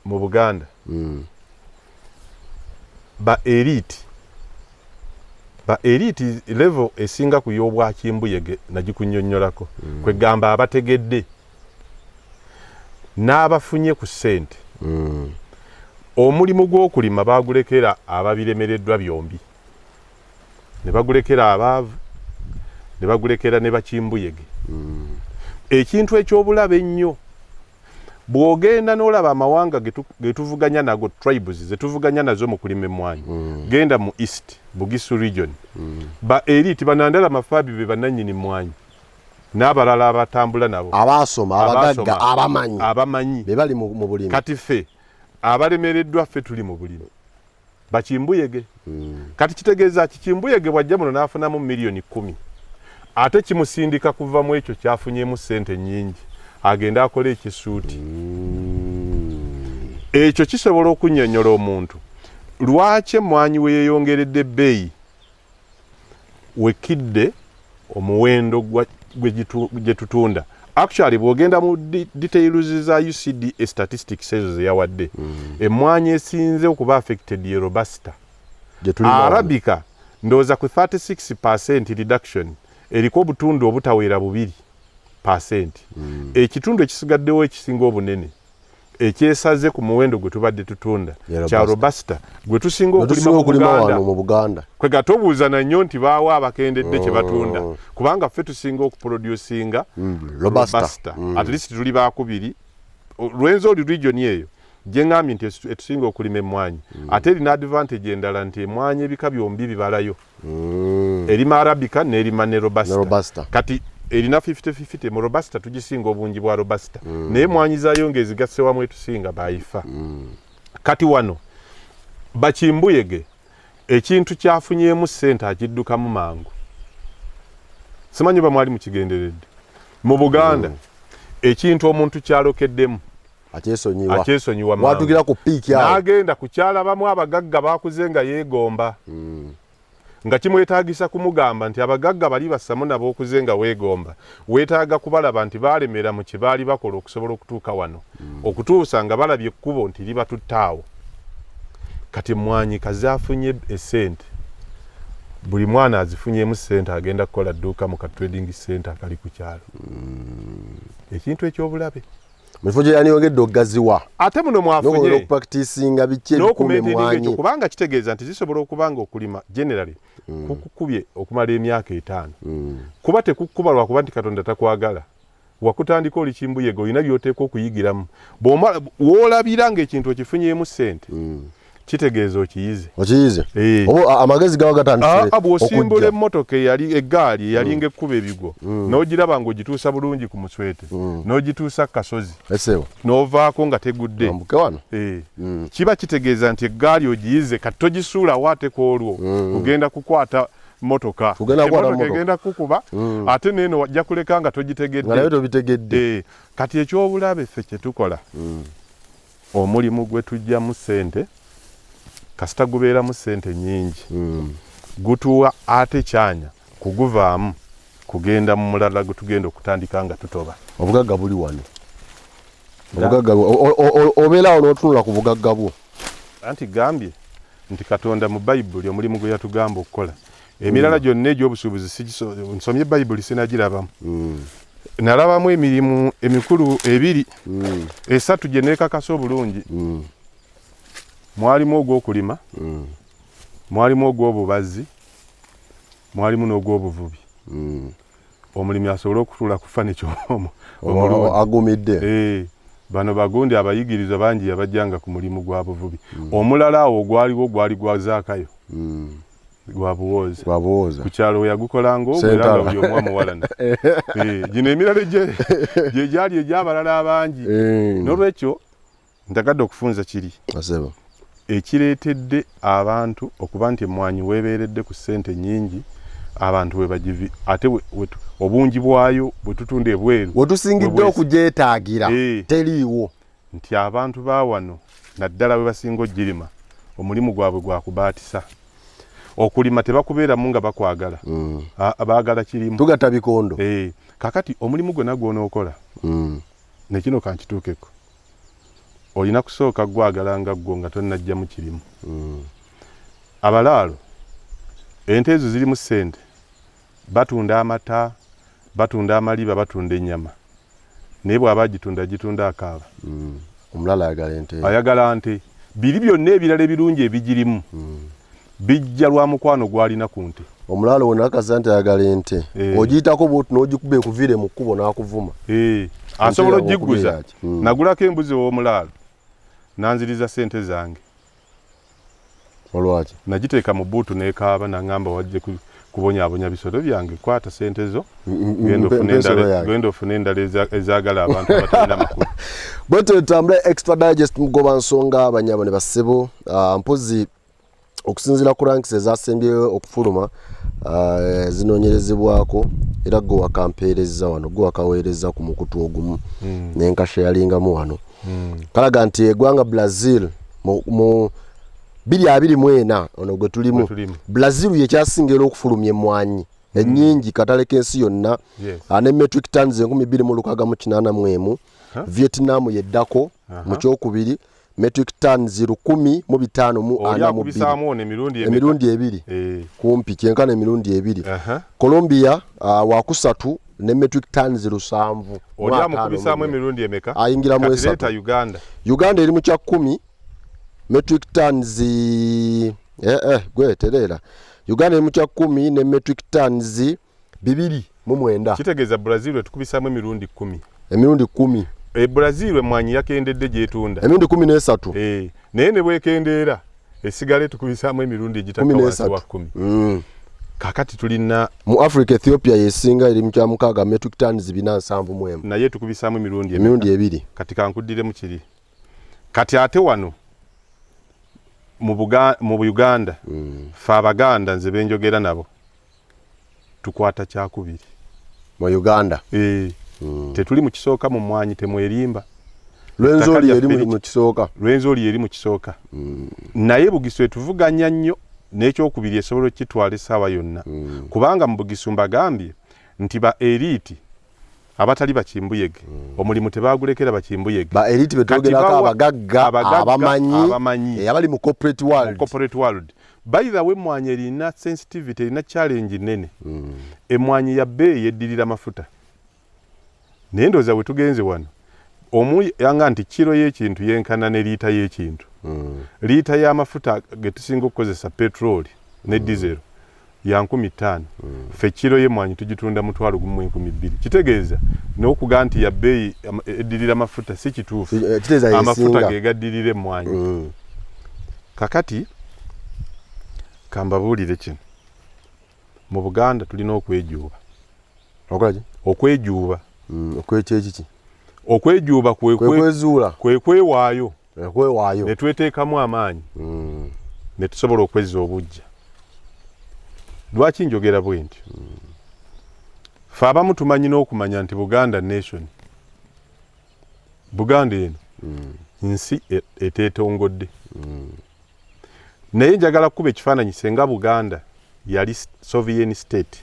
mu Buganda, ba elite level esinga ku y'obwakimbuyege nagikunnyonnyolako, kwegamba abategedde n'abafunye ku ssente, omulimu gw'okulima bagulekera ababiremereddwa byombi, ne bagulekera abaavu, ne bagulekera ne bakimbuyege. Ekintu ekyobulabe ennyo, bw'ogenda n'olaba amawanga getuvuganya nago, tribes zetuvuganya nazo mu kulima emmwanyi, genda mu East Bugisu region, ba elite banandala mafaabi be bannannyini mmwanyi n'abalala abatambula nabo. Abaasoma, abagagga, Abaasoma, abamanyi, abamanyi, be bali mu bulimi. Kati ffe abalemereddwa, ffe tuli mu bulimi bakimbuyege. Kati kitegeeza ki? Kimbuyege bwajja muno n'afunamu miliyoni 10, ate kimusindika kuva mu ekyo kyafunyemu ssente nnyingi, agende akole ekisuuti. Ekyo kisobola okunnyonnyola omuntu lwaki emmwanyi we yeeyongeredde ebbeeyi wekidde omuwendo gwe tutunda. Actually, bw'ogenda mu details za UCDA statistics ezo ze yawadde, emmwanyi esinze okuba affected ye robusta. Gye tulima wano. Arabica ndowooza ku 36% reduction, eriko obutundu obutaweera 2%. Ekitundu ekisigaddewo ekisinga obunene ekyesaze ku muwendo gwe tubadde tutunda Ye kya Robusta. robusta gwe tusinga Gwe okulima tusinga mu okulima Buganda. wano mu Buganda. Kwega tobuuzana nnyo nti baawo abakendedde kye batunda, kubanga ffe tusinga okuproducinga Robusta. robusta. At least tuli bakubiri Rwenzori region eyo gye ŋŋambye nti etusinga okulima emmwanyi. Ate erina advantage endala nti emmwanyi ebika byombi bibalayo, erima arabica n'erima ne robusta. Ne robusta. Kati erina 50-50 mu robusta, tugisinga obungi bwa robusta, naye emwanyi zaayo ng'ezigasse wamu etusinga bayifa. Kati wano bakimbuyege ekintu kyafunyeemu ssente akiddukamu mangu. Simanyi oba mwali mukigenderedde, mu Buganda ekintu omuntu kyalokeddemu akyesonyiwa. Akyesonyiwa mangu. Watugira ku peak awo. N'agenda kukyalabamu abagagga bakuze nga yeegomba. Nga kimwetaagisa kumugamba nti abagagga bali bassamu nabo okuze nga weegomba, weetaaga kubalaba nti baalemera mu kye baali bakola okusobola okutuuka wano, okutuusa nga balabye ekkubo nti libatutte awo. Kati emmwanyi kazi afunye essente, buli mwana azifunyemu ssente, agenda kukola dduuka mu ka trading center akali ku kyalo, ekintu ekyobulabe. Mu kifo gye yandiyongedde okugaziwa ate muno mwafunye okupracticinga biki ebikuuma n'okumaintaininga ekyo, emmwanyi. Kubanga kitegeeza nti zisobola okuba nga okulima generally kukukubye okumala emyaka 5, kuba tekukkuba lwakuba nti Katonda takwagala. Wakutandika oli kimbuyega, olina by'oteekwa okuyigiramu. Bw'omala woolabira ng'ekintu okifunyeemu ssente, kitegeeza okiyize. Okiyize. Eh. Oba amagezi gaba gatandise Bw'osimbula okujja. Emmotoka eyali eggaali eyalinga ekkuba ebigwo, n'ogiraba ng'ogituusa bulungi ku muswete, n'ogituusa ku kasozi, esewo n'ovaako nga tegudde, ambuke wano. Eh, kiba kitegeeza nti eggaali ogiyize. Kati togisuulawo ate ku olwo ogenda kukwata motoka. Ogenda kukwata Emmotoka mmotoka. egenda kukuba, ate neeno wajja kuleka nga togitegedde. Nga naye tobitegedde. Eh, kati ekyobulabe ffe kyetukola, omulimu gwe tujjamu ssente, kasita gubeeramu ssente nnyingi, gutuwa ate kyanya kuguvaamu kugenda mu mulala gwe tugenda okutandika nga tutoba. Obugagga buli wano. Obugagga obeerawo n'otunula ku bugagga bwo. Anti gambye nti Katonda mu Bayibuli omulimu gwe yatugamba okukola, emirala gyonna egy'obusuubuzi nsomye Bayibuli sinagirabamu. Nalabamu emirimu emikulu ebiri, esatu gye neekakasa obulungi. Mwalimu ogw'okulima, mwalimu ogw'obubazzi, mwalimu n'ogw'obuvubi. Omulimi asobole okutuula ku furniture omulungi. Agumidde. Eh, bano bagundi abayigirizwa bangi yabajjanga ku mulimu gwa buvubi. Omulala awo ogwaliwo gwali gwa Zaakayo, gwa buwooza. Gwabuwooza. Ku kyalo we yagukolanga ogwo, era nga Sentala. buli omu amuwalana. Eh, gino emirala gye gyali egy'abalala abangi. N'olwekyo njagadde okufunza kiri Asebo. ekireetedde abantu okuba nti emmwanyi weebeeredde ku ssente nnyingi, abantu we bagivi ate obungi bwayo bwe tutunda ebweru wetusingidde okugyetaagira Eh. teriiwo. Nti abantu ba wano naddala bwe basinga ogirima, omulimu gwabwe gwa kubaatisa. Okulima tebakubeeramu nga bakwagala. Baagala kirimu. Tugatta bikondo. Eh, kakati omulimu gwonna gw'onookola, nekino kankituukeko, olina kusooka gwagala nga ggwo nga tonnajjamu kirimu. Abalaalo ente ezo zirimu ssente, batunda amata, batunda amaliba, batunda ennyama, naye bw'aba agitunda, agitunda akaaba. Omulala ayagala ente. Ayagala nte. Biri byonna ebirala ebirungi ebigirimu bijja lwa mukwano gw'alina ku nte. Omulalo wona akasa nti ayagala ente. Eh. Ogiyitako bwoti n'ogikuba ekuviire mu kkubo n'akuvuma. Eh, asobola yawe ogigguza. okubeera ki? Nagulako embuzi ow'omulaalo, nanziriza sente zange. Olwaki? Nagiteeka mu buutu n'ekaaba, naŋŋamba, "Wajje kubonyaabonya bisolo byange, kwata sente zo, genda ofune Mpe ensolo yange." Genda ofune endala ezaagala abantu abatalina makulu. Bwetyo tutambule. Extra Digest mugoba nsonga, banyabo ne bassebo. Mpozi okusinziira ku ranks ezasembyeyo okufuluma, zinoonyerezebwako, era gwe wakampeereza wano, gwe wakaweereza ku mukutu ogumu nenkasharingamu wano, kalaga nti eggwanga Brazil mu 2024 ono gwe tulimu, Gwe tulimu. Brazil yekyasinga era okufulumya emmwanyi ennyingi katale k'ensi yonna, ne metric tons 2681. Huh? Vietnam yeddako mu kyokubiri, metric tons Oli 1542. Akubisaamu ono emirundi emeka? Emirundi ebiri. Kumpi kyenkana emirundi ebiri. Colombia wakusatu ne metric tons 7 Oli amukubisaamu emirundi emeka? Ayingiramu Kati esatu. leeta Uganda. Uganda eri mu kya 10, metric tons gwe tereera. Uganda eri mu kya 10 ne metric tons 29. Kitegeeza Brazil etukubisaamu emirundi 10. Emirundi 10. E Brazil emwanyi yakendedde gyetunda. Emirundi 13. Eh, naye ne bwekendeera esigala etukubisaamu emirundi egitakka Kumi wansi wa n'esatu. 10. Kakati tulina Mu Africa, Ethiopia yesinga, eri mu kya mukaaga, metric tons 471. Naye tukubisaamu emirundi emeka? Emirundi ebiri. Kati kankuddiremu kiri. Kati ate wano mu Buganda, ffe Abaganda, nze benjogera nabo, tukwata kyakubiri. Mu Uganda? Eh, tetuli mu kisooka mu mwanyi, temwerimba. Lwenzoli Ettaka eri lyaffe mu kisooka. Lwenzoli eri mu kisooka, naye Bugisu etuvuganya nnyo. N'ekyokubiri, esobola okukitwala essaawa yonna, kubanga mu Bugisu mbagambye nti ba elite abatali bakimbuyege, omulimu tebagulekera bakimbuyege. Ba elite betwogerako, abagagga abamanyi, abali mu corporate world. Corporate world. By the way, emwanyi erina sensitivity, erina challenge nene. Emwanyi ya bbeeyi eddirira mafuta, naye ndowooza bwe tugenze wano omu yanga nti kiro y'ekintu yenkana ne liita y'ekintu. Liita y'amafuta ge tusinga okukozesa, petroli ne diesel, ya 5000. Ffe kiro y'emmwanyi tugitunda 12,200. Kitegeeza n'okuga nti ya bbeeyi eddirira mafuta si kituufu. Kitegeeza amafuta yesinga. Ge gaddirira emmwanyi. Kakati kambabuulire kino: mu Buganda tulina okwejuuba. Okola ki? Okwejuuba. Okwekyekiki? Okwejuuba kwe kwe kwezuula. Kwe kwewaayo. Kwewaayo. Ne tweteekamu amaanyi ne tusobola okwezza obujja. Lwaki njogera bwe ntyo? Fe abamu tumanyi n'okumanya nti Buganda nation, Buganda eno nsi eteetongodde, naye njagala kukuba ekifaananyi. Senga Buganda yali sovereign state,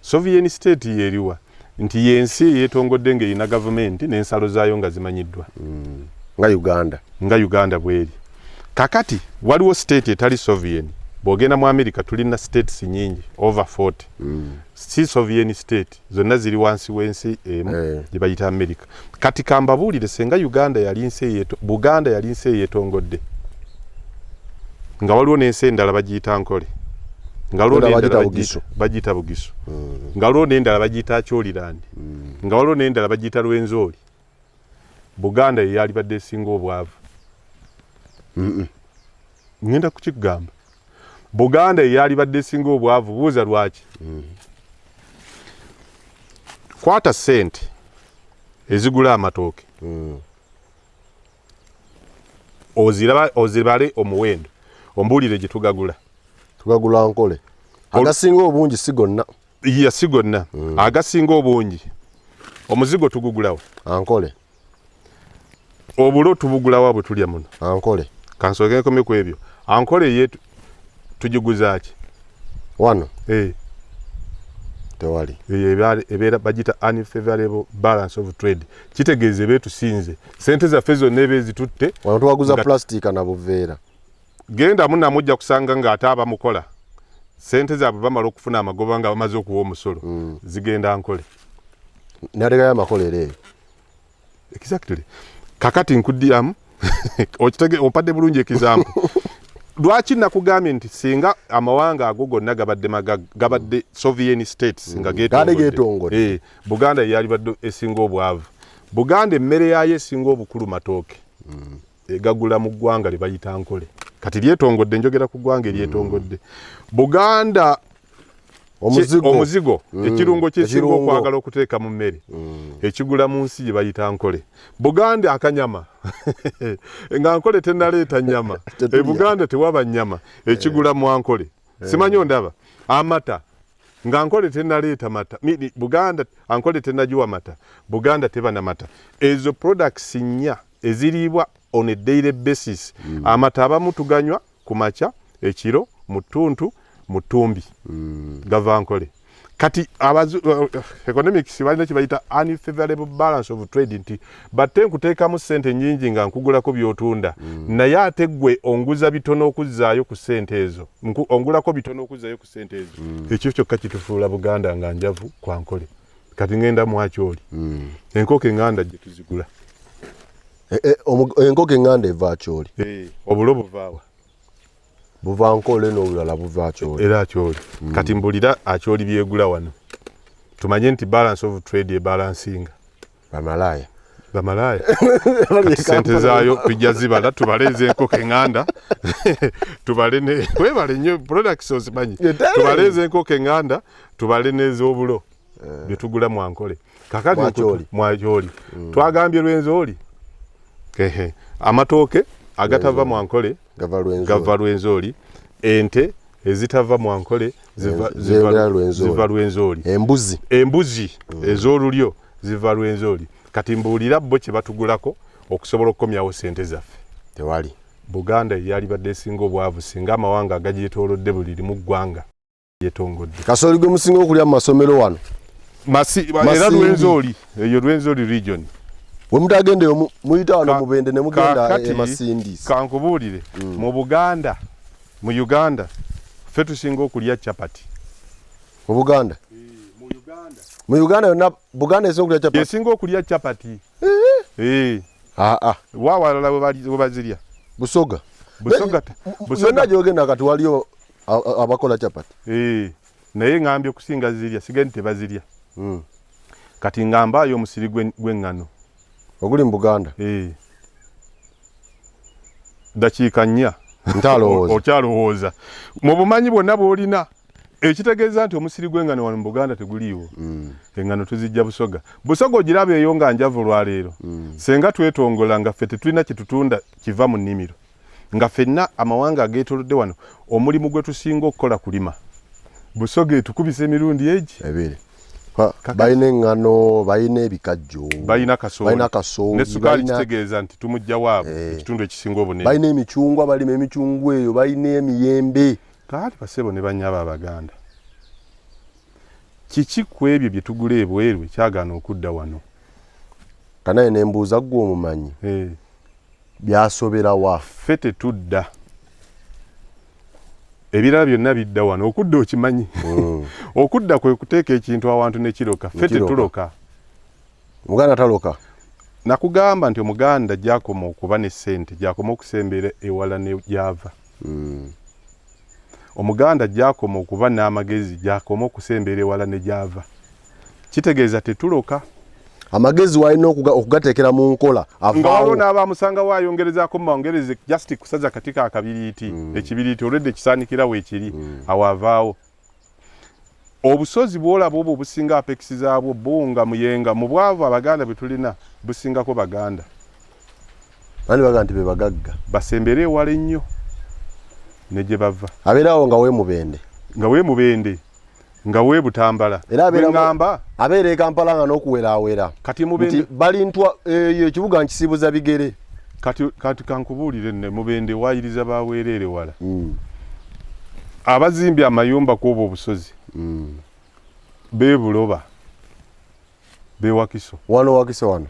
sovereign state yeriwa? Nti yensi eyeetongodde ng'erina gavumenti n'ensalo zaayo nga zimanyiddwa. Nga Uganda. Nga Uganda bweri kakati. Waliwo state etali sovereign. Bw'ogenda mu America, tulina states nyingi, over 40, si sovereign state, zonna ziri wansi w'ensi emu gye bayita America. Kati kambabuulire, senga Uganda yali nsi Buganda yali nsi eyeetongodde, nga waliwo n'ensi endala bagiyita Nkole, nga waliwo Endala n'endala bagiyita Bugisu. Bagiyita Bugisu, nga waliwo n'endala bagiyita Acholiland, nga waliwo n'endala bagiyita Rwenzori, Buganda ye yalibadde esinga obwavu. Ngenda kukikugamba. Buganda ye yalibadde esinga obwavu. Buuza lwaki. Kwata ssente ezigula amatooke, oziraba, ozibale omuwendo, ombuulire gye tugagula. Tugagula Nkole agasinga obungi, si gonna. Ya, si gonna, agasinga obungi. Omuzigo tugugulawo? Ankole. Obulo tubugulawa bwe tulya muno? Ankole. Kansooke nkome ku ebyo. Ankole ye tugiguza ki? Wano? Eh. Tewali. Eyo ebeera bagiyita unfavorable balance of trade. Kitegeeza eba etusinze, sente zaffe zonna eba ezitutte. Wano tuwaguza plastika na buveera. Genda munamu, ojja kusanga ng'ate abamukola sente zaabwe bamala okufuna amagoba nga bamaze okuwa omusolo, zigenda Nkole. Natekayo amakolero eyo. Exactly. Kakati nkuddiramu, okitege, ompadde bulungi example. Lwaki nakugambye nti singa amawanga ago gonna gabadde gabadde sovereign states nga Gaali geetongodde. Eh, Buganda yalibadde esinga obwavu. Buganda emmere yaayo esinga obukulu matooke, egagula mu ggwanga lye bayita Nkole. Kati lyetongodde, njogera ku ggwanga eryetongodde. Buganda omuzigo. Omuzigo, ekirungo kyesinga Ekirungo. okwagala okuteeka mu mmere, ekigula mu nsi gye bayita Nkole. Buganda akanyama, nga Nkole tenaleeta nyama, Tetulya. E Buganda tewaba nyama, ekigula mu Ankole. Simanyi ondaba. Amata, nga Nkole tenaleeta mata, Buganda Ankole tenagiwa mata, Buganda teba na mata. Ezo products nnya eziriibwa on a daily basis. Amata abamu tuganywa ku makya, ekiro, mu ttuntu, mu ttumbi, gava Nkole. Kati economics balina kye bayita unfavorable balance of trade, nti batte nkuteekamu ssente nyingi nga nkugulako by'otunda, naye ate gwe onguza bitono okuzzaayo ku ssente ezo. Ongulako bitono okuzzaayo ku ssente ezo. Ekyo kyokka kitufuula Buganda nga njavu kwa Nkole. Kati ngenda mwakyoli, enkoko eŋŋanda gye tuzigula? E, enkoko eŋŋanda eva Akyoli. Eh, obulo buvaawa? Buva Nkole, n'obulala buva Akyoli. Era Akyoli. Kati mbulira, Akyoli byegula wano, tumanye nti balance of trade ebalansinga. Bamalaaya. Bamalaaya. Kati sente zaayo tujja zibala, tubale ez'enkoko eŋŋanda, tubale ne webale nnyo products ozimanyi. Tubale ez'enkoko eŋŋanda, tubale n'ez'obulo byetugula mwankole. Kakati Mwakyoli. Mwakyoli twagambye Lwenzoli. Ehe, amatooke agatava mwankole gava Lwenzoli. Gava Lwenzoli. Ente ezitava mwankole zeyongera Lwenzoli. Ziva Lwenzoli. Embuzi. Embuzi ez'olulyo ziva Lwenzoli. Kati mbuulira, bo kye batugulako okusobola okukomyawo sente zaffe? Tewali. Buganda yalibadde esinga obwavu singa amawanga agagyetoolodde buli limu ggwanga yetongodde. Kasooli gwe musinga okulya mu masomero wano. Era Rwenzori, eyo Rwenzori region. We mutagenda eyo muyita wano Mubende ne mugenda e Masindi. Kankubuulire mu Buganda, mu Uganda ffe tusinga okulya chapati. Mu Buganda? Mu Uganda. Mu Uganda yonna Buganda esinga okulya chapati. Esinga okulya chapati. Wa walala we bazirya. Busoga. Busoga. Busoga gy'ogenda kati waliyo abakola chapati. Naye ngambye okusinga zirya, sigenda tebazirya. Kati ngambaayo omusiri gw'eŋŋano. Oguli mu Buganda? Dakiika 4. Ntalowooza. Okyalowooza. Mu bumanyi bwonna bw'olina, ekitegeeza nti omusiri gw'eŋŋano wano mu Buganda teguliiwo. Eŋŋano tuzijja Busoga. Busoga ogiraba eyo nga njavu olwaleero. Senga twetongola nga ffe tetulina kye tutunda kiva mu nnimiro. Nga ffenna amawanga ageetoolodde wano omulimu gwe tusinga okukola kulima. Busoga etukubisa emirundi egi ebiri. Balina eŋŋano, balina ebikajjo, balina kasooli ne sukaali, kitegeeza nti tumujja waabwe ekitundu ekisinga obunene. Balina emicungwa, balima emicungwa eyo, balina emiyembe. Kaati basebo ne bannyabo Abaganda, kiki ku ebyo bye tugula ebweru ekyagaana okudda wano? Kanaye ne mbuuza ggwe omumanyi, byasobera wa? Ffe tetudda, ebirala byonna bidda wano. Okudda okimanyi? Okudda kwe kuteeka ekintu awantu ne kiroka. Ffe tetuloka. Omuganda taloka. Nakugamba nti Omuganda gy'akoma okuba ne ssente, gy'akoma okusembera ewala ne gy'ava. Omuganda gy'akoma okuba n'amagezi, gy'akoma okusembera ewala ne gy'ava. Kitegeeza tetuloka. Amagezi walina okugateekera mu nkola. Nga waliwo n'abamusangawo ayongerezaako mu maongereze, just kusaza katika akabiriiti, ekibiriiti olwedde ekisaanikira weekiri, awo avaawo. Obusozi bw'olaba obwo obusinga apex zaabwo Bbunga, Muyenga, mu bwavu Abaganda bwe tulina busingako Baganda. Bani baga nti be bagagga. Basembere ewala ennyo ne gye bava. Abeerawo nga weemubende. Nga weemubende, nga weebutambala. Era abeera abeera e Kampala nga n'okuweraawera. Kati Mubende nti balintwa eyo ekibuga nkisiibuza bigere. Kati kankubuulire nne Mubende waayiriza baweereere wala. Abazimbye amayumba ku obwo obusozi beebuloba beewakiso. Wano Wakiso wano.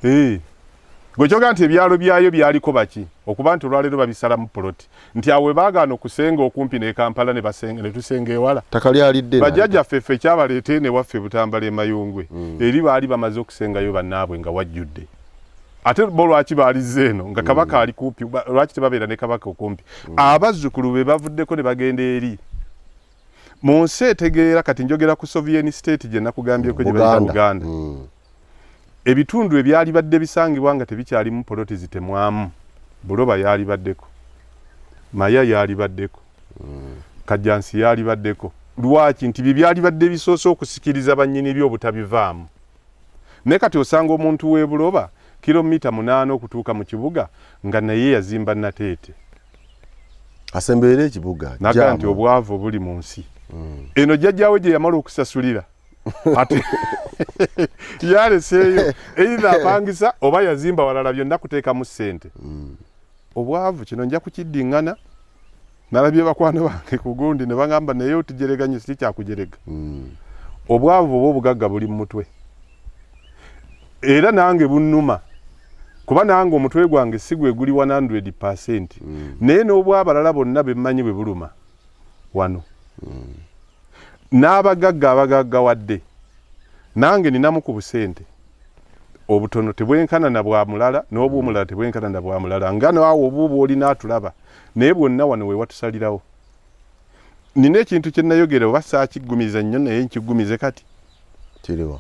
Gwe kyoga nti ebyalo byayo byaliko baki okuba nti olwaleero babisalamu poloti nti awo we baagaana okusenga okumpi ne Kampala ne basenga ne tusenga ewala. Ttaka lyalidde. Bajjajjaffe ffe ekyabaleeta eno ewaffe Butambala e Mayungwe eri baali bamaze okusengayo bannaabwe nga wajjudde. Ate bo lwaki baalizze eno nga Kabaka ali kumpi, lwaki tebabeera ne Kabaka okumpi? Abazzukulu be bavuddeko ne bagenda eri. Mu nsi etegeera kati njogera ku Soviet state gye nakugambyeko gye bayita Buganda. Ebitundu ebyalibadde bisangibwa nga tebikyalimu poloti zitemwamu, Buloba yalibaddeko, Maya yalibaddeko, Kajjansi yalibaddeko. Lwaki? Nti bye byalibadde bisoose okusikiriza bannyini byo obutabivaamu. Naye kati osanga omuntu w'e Buloba kilomita 8 okutuuka mu kibuga nga naye yazimba Nateete. Asemberera ekibuga. Naga nti obwavu buli mu nsi. Eno jjajjaawe gye yamala okusasulira. Ate yaleseeyo either apangisa oba yazimba walala byonna kuteekamu ssente. Obwavu kino nja kukiddingana. Nalabye bakwano bange ku gundi ne bagamba naye otujerega nnyo, si kyakujerega. Obwavu oba obugagga buli mu mutwe. Era nange bunnuma kuba nange omutwe gwange si gwe guli 100%. Naye n'obwabalala bonna be mmanyi bwe buluma wano. N'abagagga abagaggawadde nange ninamu ku busente obutono tebwenkana na bwa mulala n'obw'omulala tebwenkana na bwa mulala nga naawe obuubwo olina atulaba naye bwonna wano we watusalirawo. Nina ekintu kye nayogera oba saakiggumiza nnyo naye nkiggumize kati. Kiriwa?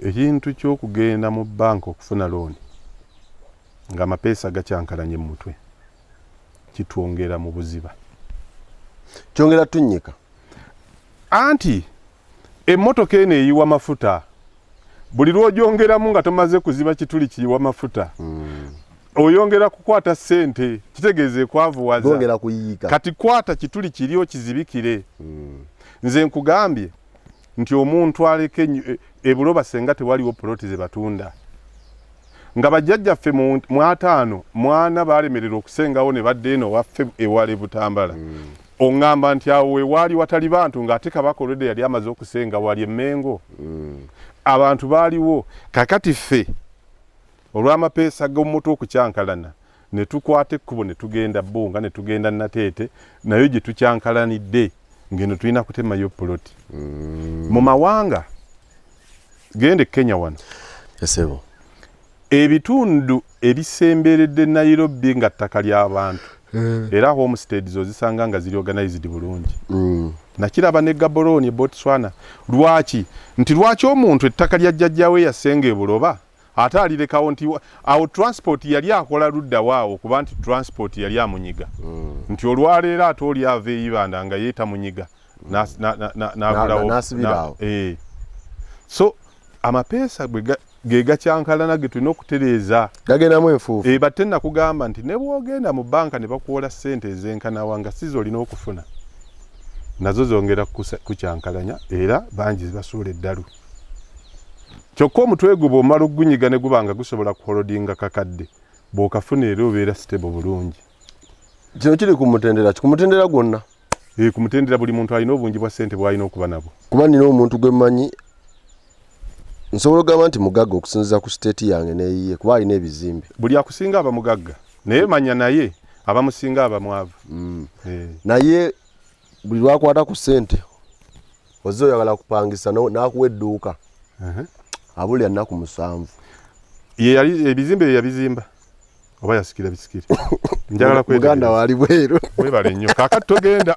Ekintu ky'okugenda mu bbanka okufuna looni ng'amapeesa gakyankalanye mu mutwe kitwongera mu buziba. Kyongera tunnyika. Anti emmotoka eno eyiwa mafuta buli lw'ogyongeramu nga tomaze kuziba kituli kiyiwa mafuta oyongera kukwata ssente, kitegeeza ekwavuwaza. Gongera kuyiika. Kati kwata kituli kiri okizibikire. Nze nkugambye nti omuntu aleke e Buloba senga tewaliwo poloti ze batunda. Nga bajjajjaffe mu 54 balemererwa okusengawo ne badda eno waffe ewala e Butambala. Oŋŋamba nti awo we waali watali bantu, ng'ate Kabaka olwedde yali amaze okusenga wali e Mmengo. Abantu baaliwo. Kakati ffe olw'amapeesa g'omutwe okukyankalana ne tukwata ekkubo ne tugenda Bbunga, ne tugenda Nateete, nayo gye tukyankalanidde ng'eno tulina kutemayo puloti. Mu mawanga, genda e Kenya wano. Esebo. Ebitundu ebisemberedde Nairobi nga ttaka ly'abantu, era homesteads ozisanga nga ziri organized bulungi. Nakiraba ne Gaborone e Botswana. Lwaki? Nti lwaki omuntu ettaka lya jjajjaawe yasenga e Buloba ate alirekawo? Nti awo transport yali akola ludda waawo, kuba nti transport yali amunyiga. Nti olwaleero ate oli ava e Ibanda nga ye tamunyiga, n'agulawo. N'asibira awo. So amapeesa ge gakyankalana ge tulina okutereeza. Gagendamu enfuufu. Batte nakugamba nti ne bw'ogenda mu banka ne bakuwola ssente ezenkanawa nga si z'olina okufuna, nazo zongera kukyankalanya, era bangi zibasuula eddalu. Kyokka omutwe gwo bw'omala okugunyiga ne guba nga gusobola kuholdinga kakadde, bw'okafuna era obeera stable bulungi. Kino kiri ku mutendera ki? Ku mutendera gwonna? Ku mutendera buli muntu alina obungi bwa ssente bw'alina okuba nabwo. Kuba nina omuntu gwe mmanyi, nsobola okugamba nti mugagga okusinziira ku state yange n'eyiye, kuba alina ebizimbe. Buli akusinga aba mugagga, naye manya naye abamusinga aba mwavu. Naye buli lwakwata ku ssente ozze oyagala kupangisa n'akuwa edduuka, abulya nnaku 7. Ye yali ebizimbe ye yabizimba oba yasikira bisikire? Njagala muganda wali bweru. Webale nnyo. Kaakati togenda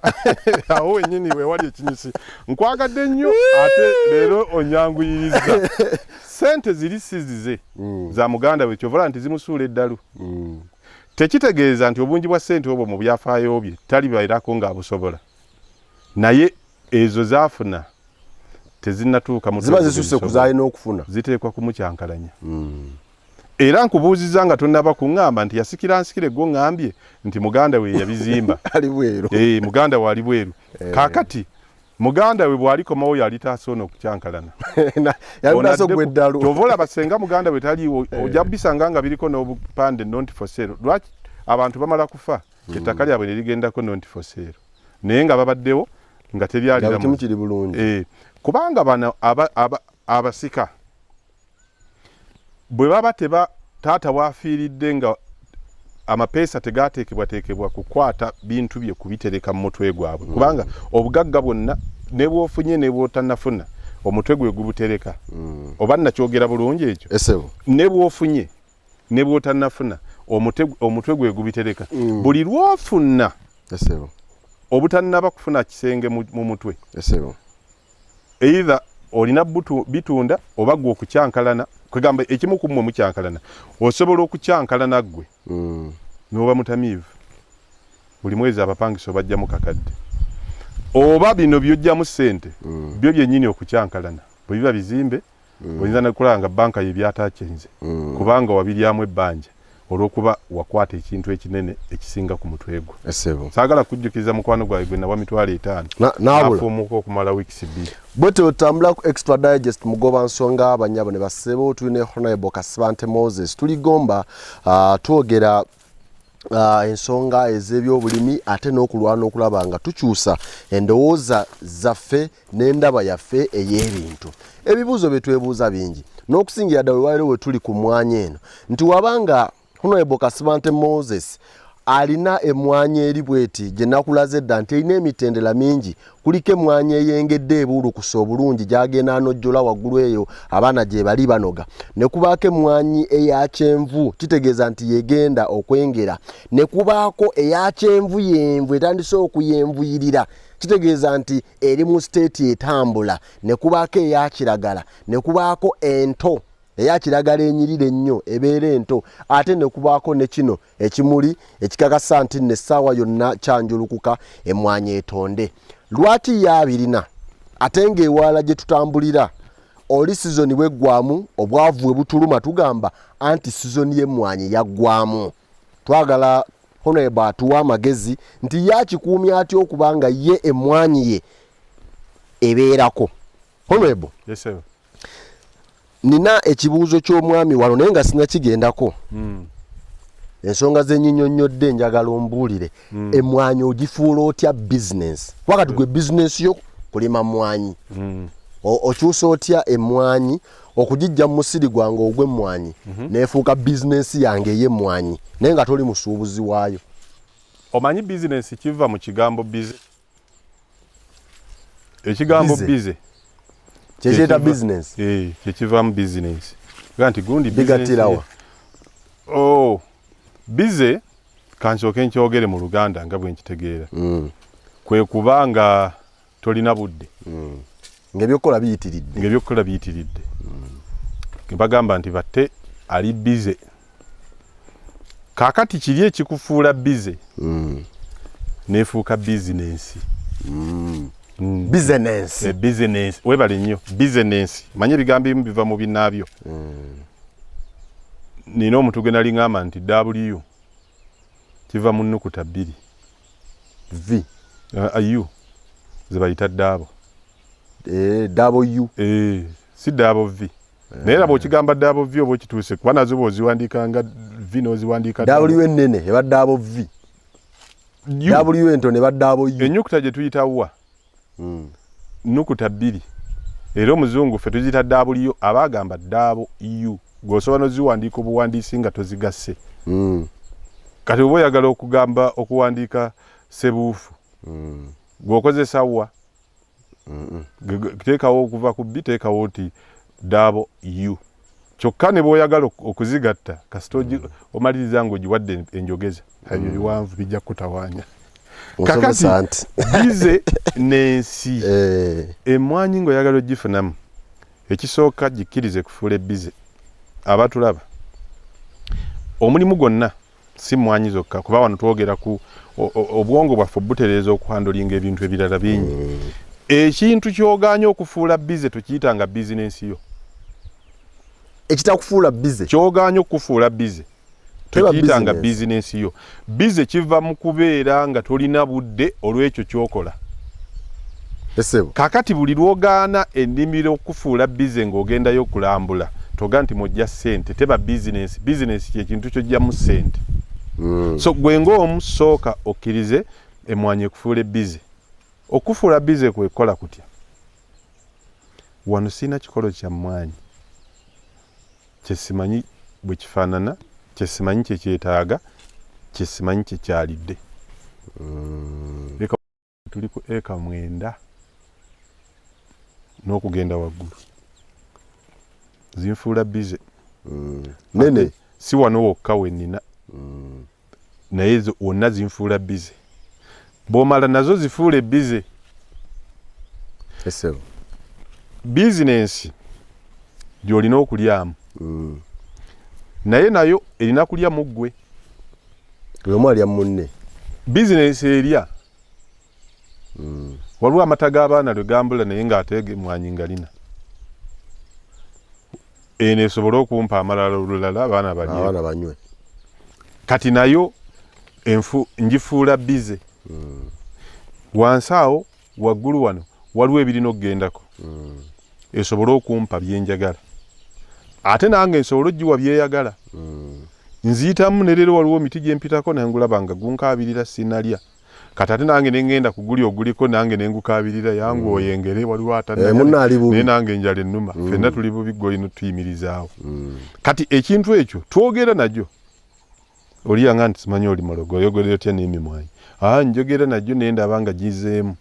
awo wennyini wewali ekinyusi. Nkwagadde nnyo ate leero onyanguyiriza. Ssente ziri si zize, za muganda we, kyova olaba nti zimusuula eddalu. Tekitegeeza nti obungi bwa ssente obwo mu byafaayo bye talibeerako ng'abusobola, naye ezo zaafuna tezinnatuuka mu ziba zisusse ku z'alina okufuna, ziteekwa kumukyankalanya. Era nkubuuziza nga tonnaba kuŋŋamba nti yasikira nsikire, gwo ŋŋambye nti muganda we yabizimba. Ali bweru. Muganda we ali bweru. Kaakati muganda we bw'alikomawo yalitaasa ono okukyankalana. Yalitaasa ogwa eddalu. Kyova olaba senga muganda we taliiwo, ojja bisanga nga biriko n'obupande not for sale. Lwaki abantu bamala kufa ettaka lyabwe ne ligendako not for sale, naye nga babaddewo nga teryaliramu kimu kiri bulungi? Kubanga bano abasika bwe baba teba taata wafiiridde nga amapeesa tegateekebwateekebwa kukwata bintu bye kubitereka mu mutwe gwabwe, kubanga obugagga bwonna ne bw'ofunye ne bw'otannafuna, omutwe gwe gubutereka. Oba nakyogera bulungi ekyo? Esebo. Ne bw'ofunye ne bw'otannafuna, omutwe gwe gubitereka. Buli lw'ofuna Esebo. obutannaba kufuna kisenge mu mutwe, Esebo. either olina bitunda oba gwe okukyankalana, kwegamba ekimu ku mmwe mukyankalana. Osobola okukyankalana ggwe n'oba mutamiivu, buli mwezi abapangisa obajjamu kakadde, oba bino by'ojjamu ssente byo byennyini okukyankalana bwe biba bizimbe, oyinza nekulaba nga banka ye byatakyenze, kubanga wabiryamu ebbanja olw'okuba wakwata ekintu ekinene ekisinga ku mutwe gwo. Esebo. Saagala kujjukiza mukwano gwange gwe nawa 500,000 N'abula. N'afuumuuka okumala wiikisi 2. Bwetyo tutambula ku Extra Digest mugoba nsonga, abanyabo ne bassebo. Tulina Honorable Kasibante Moses, tuligomba twogera ensonga ez'ebyobulimi ate n'okulwana okulaba nga tukyusa endowooza zaffe n'endaba yaffe ey'ebintu. Ebibuuzo bye twebuuza bingi, n'okusingira ddala olwaleero we tuli ku mmwanyi eno, nti wabanga Honorable Kasibante Moses alina emmwanyi eri bweti gye nakulaze edda nti erina emitendera mingi. Kuliko emmwanyi eyengedde ebuulukusa obulungi gy'agenda anojjola waggulu eyo abaana gye bali banoga, ne kubaako emmwanyi eya kyenvu, kitegeeza nti yegenda okwengera, ne kubaako eya kyenvu yenvu etandise okuyenvuyirira, kitegeeza nti eri mu siteeti etambula, ne kubaako eya kiragala, ne kubaako ento eya kiragala enyirira ennyo ebeera ento, ate ne kubaako ne kino ekimuli ekikakasa nti nno essaawa yonna kyanjulukuka emmwanyi etonde. Lwaki ye abirina ate ng'ewalala gye tutambulira oli sizoni bweggwamu obwavu bwe butuluma, tugamba anti sizoni y'emmwanyi yaggwamu? Twagala Honorable atuwa amagezi nti ye akikuumya atya okuba nga ye emmwanyi ye ebeerako. Honorable. Yes, sir. Nina ekibuuzo ky'omwami wano naye nga sinakigendako. Ensonga zenyinyonnyodde njagala ombuulire. Emmwanyi ogifuula otya bizinensi? Kuba kati gwe bizinensi yo kulima mmwanyi. Okyusa otya emmwanyi okugijja mu musiri gwange ogw'emmwanyi neefuuka bizinensi yange ey'emmwanyi naye nga toli musuubuzi waayo? Omanyi bizinensi kiva mu kigambo busy. Ekigambo busy kyekyeta bizinensi. Eh, kyekivaamu bizinensi. Ga nti gundi bigattirawa? Oh, busy kansooke nkyogere mu Luganda nga bwe nkitegeera. Kwe kuba nga tolina budde. Ng'ebyokukola biyitiridde. Ng'ebyokukola biyitiridde. Bagamba nti batte ali busy. Kaakati kiri ekikufuula busy neefuuka bizinensi. Bizinensi. Bizinensi, webale nnyo. Bizinensi, manye ebigambo ebimu biva mu binnaabyo. Nina omuntu gwe nali ŋŋamba nti W kiva mu nnukuta bbiri. V. U ze bayita daabo. W. Si daabo V. Naye era bw'okigamba daabo V oba okituuse, kuba nazo bw'oziwandiika nga V n'oziwandiika W ennene eba daabo V. W entono eba daabo U. Ennyukuta gye tuyita wa nnukuta bbiri, era omuzungu ffe tuziyita W, aba agamba daabo U. Gw'osobola n'oziwandiika obuwandiisi nga tozigasse. Kati oba oyagala okugamba okuwandiika sebuufu, gw'okozesa wa teekawo okuva ku B, teekawo nti daabo U. Kyokka ne bw'oyagala okuzigatta kasita omaliriza ng'ogiwadde enjogeza. Ebyo biwanvu bijja kukutawaanya. Kakati bize n'ensi emmwanyi ng'oyagala ogifunamu, ekisooka gikkirize kufuula ebbize. Abatulaba omulimu gwonna si mmwanyi zokka, kuba wano twogera ku obwongo bwaffe obutereeza okuhandolinga ebintu ebirala bingi. Ekintu ky'ogaanye okufuula bize tokiyita nga bizinensi yo. Ekitakufuula bize ky'ogaanye okufuula bize tokiyita nga bizinensi yo. Bize kiva mu kubeera nga tolina budde olw'ekyo ky'okola. Kakati buli lw'ogaana ennimiro okufuula bize ng'ogendayo okulambula, toga nti mwojja ssente, teba bizinensi. Bizinensi kye kintu ky'ojjamu ssente. So gwe ng'omu sooka okkirize emmwanyi ekufuule bize. Okufuula bize kwe kukola kutya? Wano sirina kikolo kya mmwanyi kye simanyi bwe kifaanana, kye simanyi kye kyetaaga, kye simanyi kye kyalidde. Leka tuli ku eka 9 n'okugenda waggulu. Zinfuula bize. Nene. Si wano wokka we nnina. Naye wonna zinfuula bize. Bw'omala nazo zifuule bize. Bizinensi gy'olina okulyamu. Naye nayo erina kulya mu ggwe. Buli omu alya munne. Bizinensi erya. Waliwo amata g'abaana lwe gambula naye ng'ate emmwanyi ngalina. Eno esobole okumpa amalala olulala abaana balye. Abaana banywe. Kati nayo enfu ngifuula bize. Wansi awo waggulu wano waliwo ebirina okugendako. Esobole okumpa bye njagala. Ate nange nsobole ogiwa byeyagala. Nziyitamu ne leero waliwo emiti gye mpitako naye ngulaba nga gunkaabirira sinalya. Kati ate nange ne ŋŋenda ku guli oguliko nange ne ngukaabirira yangu oyengere waliwo munno ali bubi. Naye nange enjala ennuma. Ffenna tuli bubi ggwe olina otuyimirizaawo. Kati ekintu ekyo twogera nagyo. Oli yanga nti simanyi oli mulogo oyogera otya n'emimwanyi. Njogera nagyo naye ndaba nga gizeemu.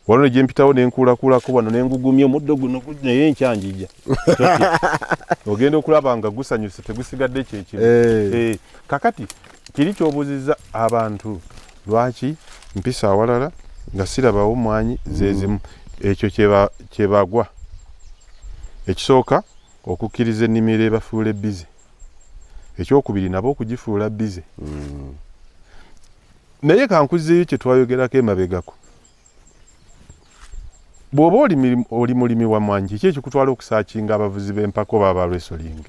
Waliwo ne gye mpitawo ne nkuulakuulako wano ne ngugumya omuddo guno naye enkya njija. Ogenda okulaba nga gusanyuse tegusigadde kye kimu. Kakati kiri ky'obuuzizza abantu lwaki mpisa awalala nga sirabawo mmwanyi ze zimu. Ekyo kye bagwa. Ekisooka okukkiriza ennimiro ebafuule bize. Ekyokubiri nabo okugifuula bize. Naye kankuzzeeyo kye twayogerako emabegako. Bw'oba oli mulimi wa mmwanyi, kiki ekikutwala okusaakinga abavuzi b'empaka oba aba wrestling?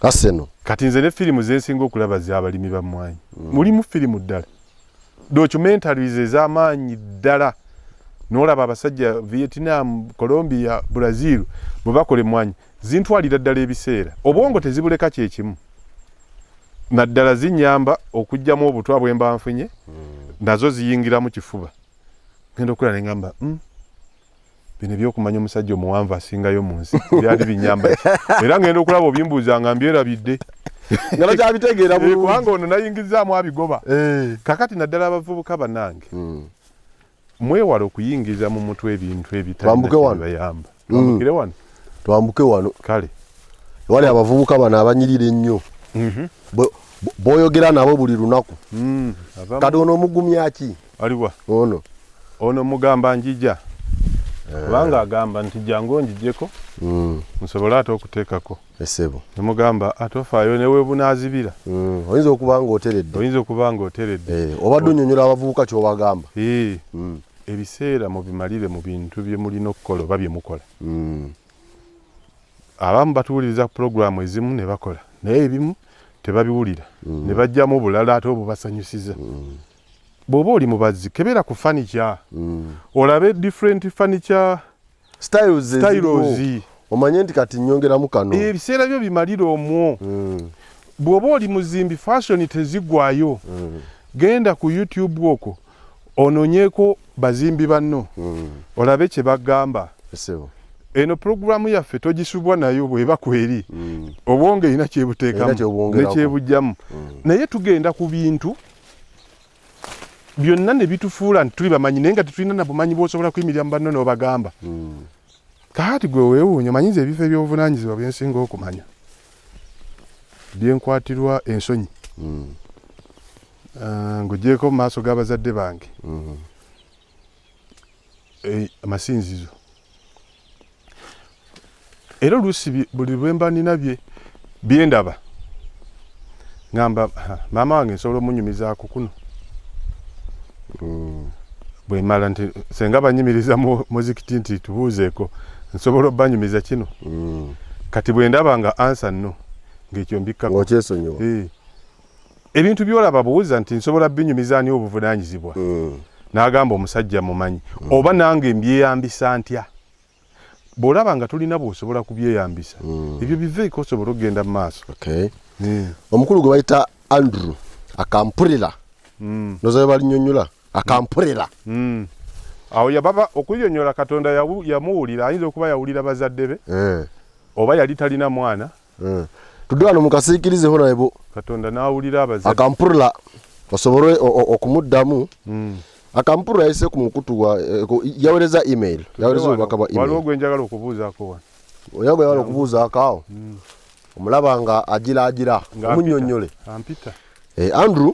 Arsenal. Kati nze ne firimu ze nsinga okulaba z'abalimi ba mmwanyi. Mulimu firimu ddala. Documentaries ez'amaanyi ddala. N'olaba abasajja Vietnam, Colombia, Brazil bwe bakola emmwanyi, zintwalira ddala ebiseera, obwongo tezibuleka kyekimu, naddala zinyamba okugyamu obutwa bwe mba nfunye, nazo ziyingira mu kifuba. Ngenda okula ne ngamba, bino ebyokumanya omusajja omuwanvu asingayo mu nsi byali binyamba ki? Era ngenda okulaba obimbuuza nga mbyerabidde. Nga tokyabitegeera bulungi. Kubanga ono nayingizaamu abigoba. Kakati naddala abavubuka bannange, mwewale okuyingiza mu mutwe ebintu ebitalina Twambuke wano. kyebibayamba. Twambukire wano. Twambuke wano. Kale. Wali abavubuka bano abanyirira ennyo. Boyogera nabo buli lunaku. Kati ono omugumya ki? Aliwa? Ono. Ono mugamba njija. Kubanga agamba nti jangu onjijeko. Nsobole ate okuteekako. Esebo. Nemugamba atofaayo ne webunaazibira. Oyinza okuba ng'oteredde. Oyinza okuba ng'oteredde. Obadde onnyonnyola abavubuka ky'obagamba. Ebiseera mubimalire mu bintu bye mulina okukola oba bye mukola. Abamu batuwuliriza ku pulogulaamu ezimu ne bakola, naye ebimu tebabiwulira. Ne bajjamu obulala ate obubasanyusiza. Bw'oba oli mubazzi, kebera ku furniture. Olabe different furniture styles eziriwo. Styles. Omanye nti kati nnyongeramu kano. Ebiseera byo bimalire omwo. Bw'oba oli muzimbi, fashion teziggwayo. Genda ku YouTube okwo onoonyeeko bazimbi banno. Olabe kye bagamba. Esebo. Eno pulogulaamu yaffe togisubwa nayo bw'eba kweri. Obwongo erina kyebuteekamu Erina kyebwongerako. ne kyebugyamu. Naye tugenda ku bintu byonna ne bitufuula nti tuli bamanyi, naye nga tetulina na bumanyi bw'osobola kuyimirira mu banno n'obagamba. Kaati gwe weewuunya, omanyi nze ebifo eby'obuvunaanyizibwa bye nsinga okumanya byenkwatirwa ensonyi. Ng'oggyeeko mu maaso g'abazadde bange. Amasinzizo. Era oluusi buli lwe mba nina bye ndaba, ngamba, ha, maama wange nsobola omunyumizaako kuno. Bwe mmala nti senga banyumiriza mu muzikiti nti tubuuzeeko, nsobola obbanyumiza kino. Kati bwe ndaba nga answer no, ng'ekyo mbikkako. Ng'okyesonyiwa. Ebintu by'olaba buuza nti nsobola binyumiza ani obuvunaanyizibwa. N'agamba omusajja mumanyi. Oba nange mbyeyambisa ntya? Bw'olaba nga tolina bw'osobola kubyeyambisa, ebyo biveeko osobole okugenda mu maaso. Omukulu gwe bayita Andrew Akampurira. Ndowooza bwe balinnyonnyola. Akampurira. Awo yababa okunnyonnyola Katonda yamuwulira, ayinza okuba yawulira bazadde be. Oba yali talina mwana. Tudde wano mu kasiikirize Honorable. Katonda n'awulira abazadde. Akampurira osobole okumuddamu. Akampurira yayise ku mukutu wa yaweereza email, yaweereza obubaka bwa email. Waliwo gwe njagala okubuuzaako wano. Oyo gwe njagala okubuuzaako awo. Omulaba nga agira agira, Nga omunnyonnyole. ampita. Andrew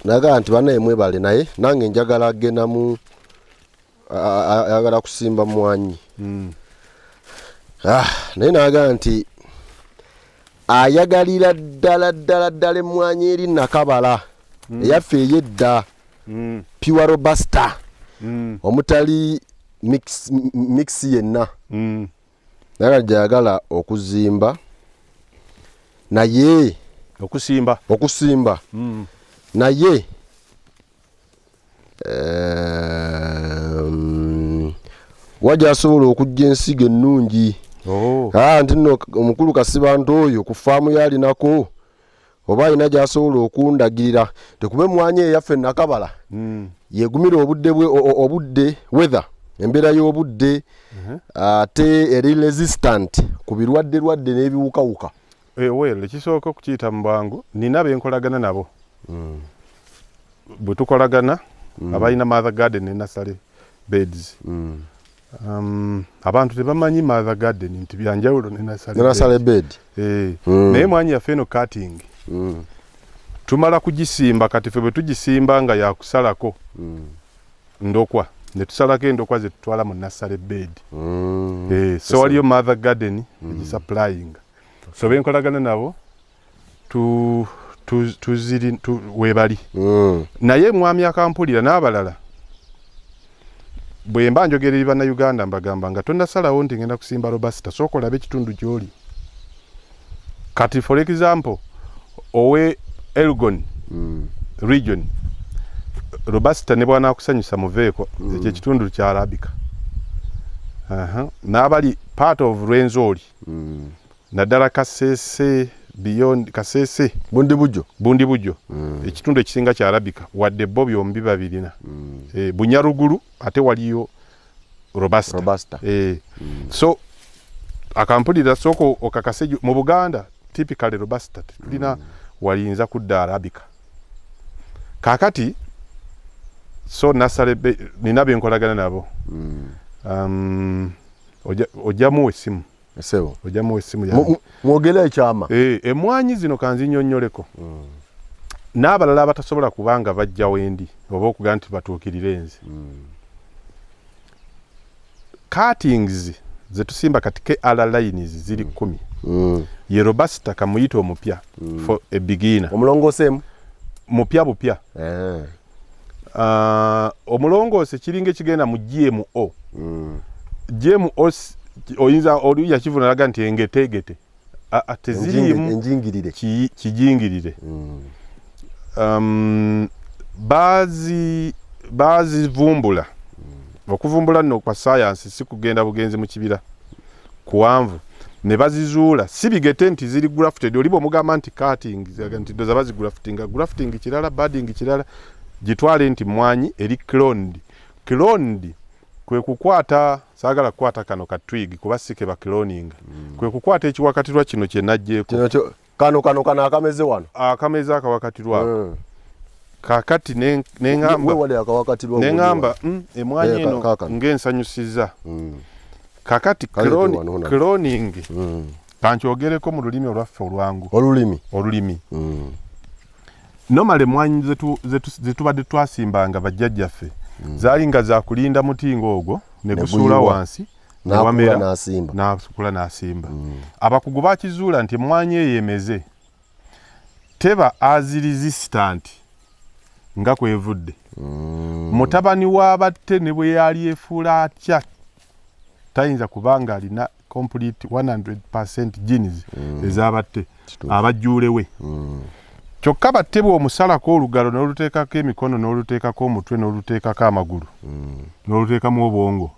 nagamba nti bannaye mwebale, naye nange njagala agenda mu, ayagala kusimba mmwanyi. Naye n'agamba nti ayagalira ddala ddala ddala emmwanyi eri Nakabala, eyaffe ey'edda, pure robusta, omutali mix yenna. Naye gy'ayagala okuzimba, naye Okusimba. Okusimba. Naye, wa gy'asobola okuggya ensigo ennungi. Nti nno omukulu Kasibantu oyo ku faamu y'alinako oba alina gy'asobola okundagirira. Tekuba emmwanyi eyaffe Nakabala yegumira obudde bwe, obudde, weather, embeera y'obudde, ate eri resistant ku birwadde lwadde n'ebiwukawuka. Well, ekisooka okukiyita mu bwangu, nina be nkolagana nabo. Bwe tukolagana, abalina mother garden ne nursery beds. Abantu tebamanyi mother garden nti byanjawulo ne nursery Ne nursery bed. bed. Naye mwanyi yaffe eno cutting. Tumala kugisimba, kati ffe bwe tugisimba nga yakusalako ndokwa, ne tusalako endokwa ze tutwala mu nursery bed. So waliyo mother garden egisupplying. So benkolagana nabo webali. Naye mwami Akampulira n'abalala, bwe mba njogera eri Bannayuganda mbagamba nga tonnasalawo nti ngenda kusimba robusta, sooka olabe ekitundu gy'oli. Kati for example, owe Elgon region, Robusta ne bw'anaakusanyusa muveeko. Ekyo ekitundu kya Arabica. N'abali part of Rwenzori, naddala Kasese, beyond Kasese. Bundibugyo. Bundibugyo, ekitundu ekisinga kya Arabica, wadde bo byombi babirina. Bunyaruguru ate waliyo Robusta. Robusta. So akampulira, sooka okakase mu Buganda typically Robusta tetulina, waliyinza kudda Arabica. Kaakati so nasale nina byenkolagana nabo. Ojjamuwa essimu. Sebo. Ojjamuwa essimu yange. Mwogere ekyama. Emwanyi zino kanzinyonnyoleko n'abalala abatasobola kubanga bajja wendi oba okugaa nti batuukirire nze. Cuttings zetusimba kati KR lines ziri 10. Ye Robusta kamuyita omupya for a beginner. Omulongoseemu. Mupya bupya. Omulongoose kiringa ekigenda mu GMO. GMO oyinza oli yakivuna laga nti engetegete. Teziriimu. Enjingirire. Kijingirire. Bazivumbula. Okuvumbula nno kwa sayansi si kugenda bugenzi mu kibira kuwanvu ne bazizuula, si bigete nti ziri grafted. Oli bw'omugamba nti cutting, zaga nti ndoza bazigraftinga. Grafting kirala, budding kirala. Gitwale nti mwanyi eri cloned. Cloned kwe kukwata, saagala kukwata kano ka twig kuba si ke ba cloning, kwe kukwata ekiwakatirwa kino kye najjeeko. Kino kano akameze wano. Akameze akawakatirwa ako. Kaakati neŋŋamba Wewale akawakatirwa. Neŋŋamba emwanyi eno kaakano. ng'ensanyusiza. Kakati Kale wano wano. Cloning kankyogereko mu lulimi olwaffe olwangu. Olulimi. Olulimi. Normally emwanyi zetubadde twasimbanga bajjajjaffe zaali nga zakulinda muti ng'ogwo ne Ne gusuula guyiwa. wansi N'akula newamera n'asimba. N'akula n'asimba. Abakugu bakizuula nti emwanyi eyo emeze teba as resistant nga kwevudde. Mutabani w'abatte ne bwe yali efuula atya tayinza kubanga alina complete 100% genes ez'abatte abajjuulewe. Kyokka batte bw'omusalako olugalo n'oluteekako emikono n'oluteekako omutwe n'oluteekako amagulu n'oluteekamu obwongo,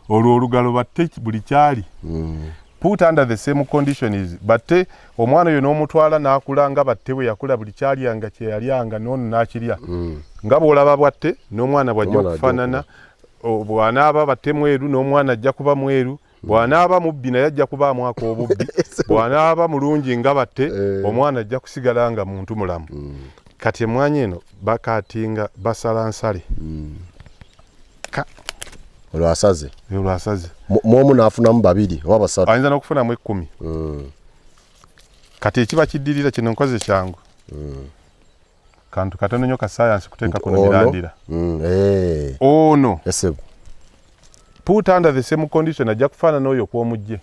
olwo olugalo batte buli kyali put under the same conditions, batte omwana oyo n'omutwala n'akula nga batte bwe yakula, buli kyalyanga kye yalyanga n'ono n'akirya, nga bw'olaba bwatte n'omwana bw'ajja Omwana ajja okufaanana. Bw'anaaba batte mweru n'omwana ajja kuba mweru, bw'anaaba mubbi naye ajja kubaamu ak'obubbi, bw'anaaba mulungi nga batte omwana ajja kusigala nga muntu mulamu. Kati emwanyi eno bacuttinga, basala nsale. Olwasaze. Olwasaze. Mwomu n'afunamu babiri oba basatu. Ayinza n'okufunamu 10. Kati ekiba kiddirira kino nkoze kyangu, kantu katono nnyo ka sayansi kuteeka kuno Ono. mirandira. Ono Esebo. put under the same condition ajja kufaanana oyo kw'omugye.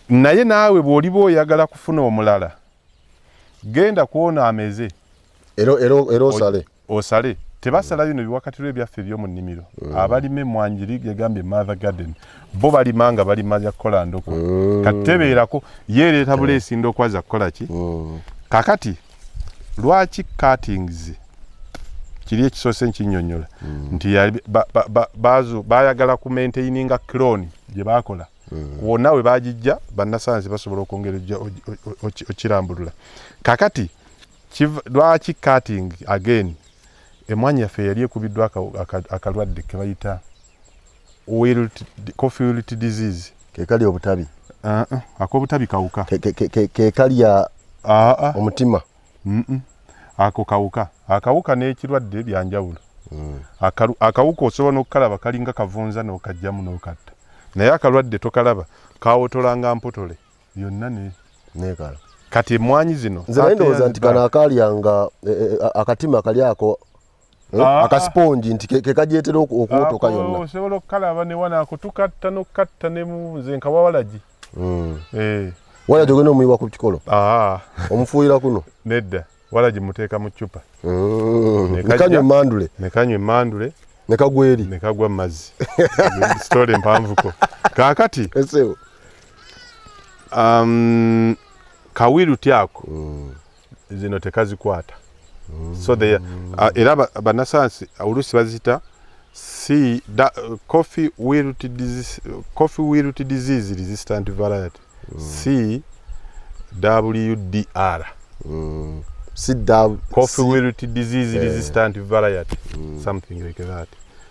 Naye naawe bw'oliba oyagala kufuna omulala, genda kwona ameze. Era osale. Osale. Tebasala bino biwakatirwa ebyaffe eby'omu nnimiro. Abalima emmwanyi eri gegambye mother garden, bo balima nga balima ya kukola ndokwa. Kati tebeerako ye ereeta buleesi ndokwa za kukola ki. Kakati lwaki cuttings? Kiri ekisoose nkinnyonnyola nti bayagala ku maintaininga clone gye bakola. Wonna we bagijja bannasayansi basobola okwongera okirambulula. Kakati lwaki cutting again? Emwanyi yaffe yali ekubiddwa akalwadde ke bayita coffee wilt disease. Kekali obutabi. Ak'obutabi kawuka. Kekalya Ah, ah. omutima. Ako kawuka. Akawuka n'ekirwadde byanjawulo. Akawuka osobola n'okukalaba kalinga kavunza n'okajjamu n'okatta, naye akalwadde tokalaba, kawotolanga mpotole yonna ne Nekala. Kati emwanyi zino Nze naye ndowooza ate nti kano akalyanga akatima kali ako akasipongi nti kekagyetera okuwotoka Ako yonna. Osobola okukalaba ne wana ako tukatta n'okukatta ne mu nze nkawa walagi. Walagi ogenda omuyiwa ku kikolo? Omufuuyira kuno? Nedda, walagi muteeka mu ccupa. Ne Ne kanywa kajja. emandule. Ne kanywa emandule. Ne kagwa eri. Ne kagwa mu mazzi. Story empanvuko. Kaakati Esebo. Ka wilt ako zino tekazikwata. So they era bannasayansi oluusi baziyita C da, coffee wilt disease, coffee wilt disease resistant variety, CWDR. Sidda. Coffee wilt disease resistant variety, something like that.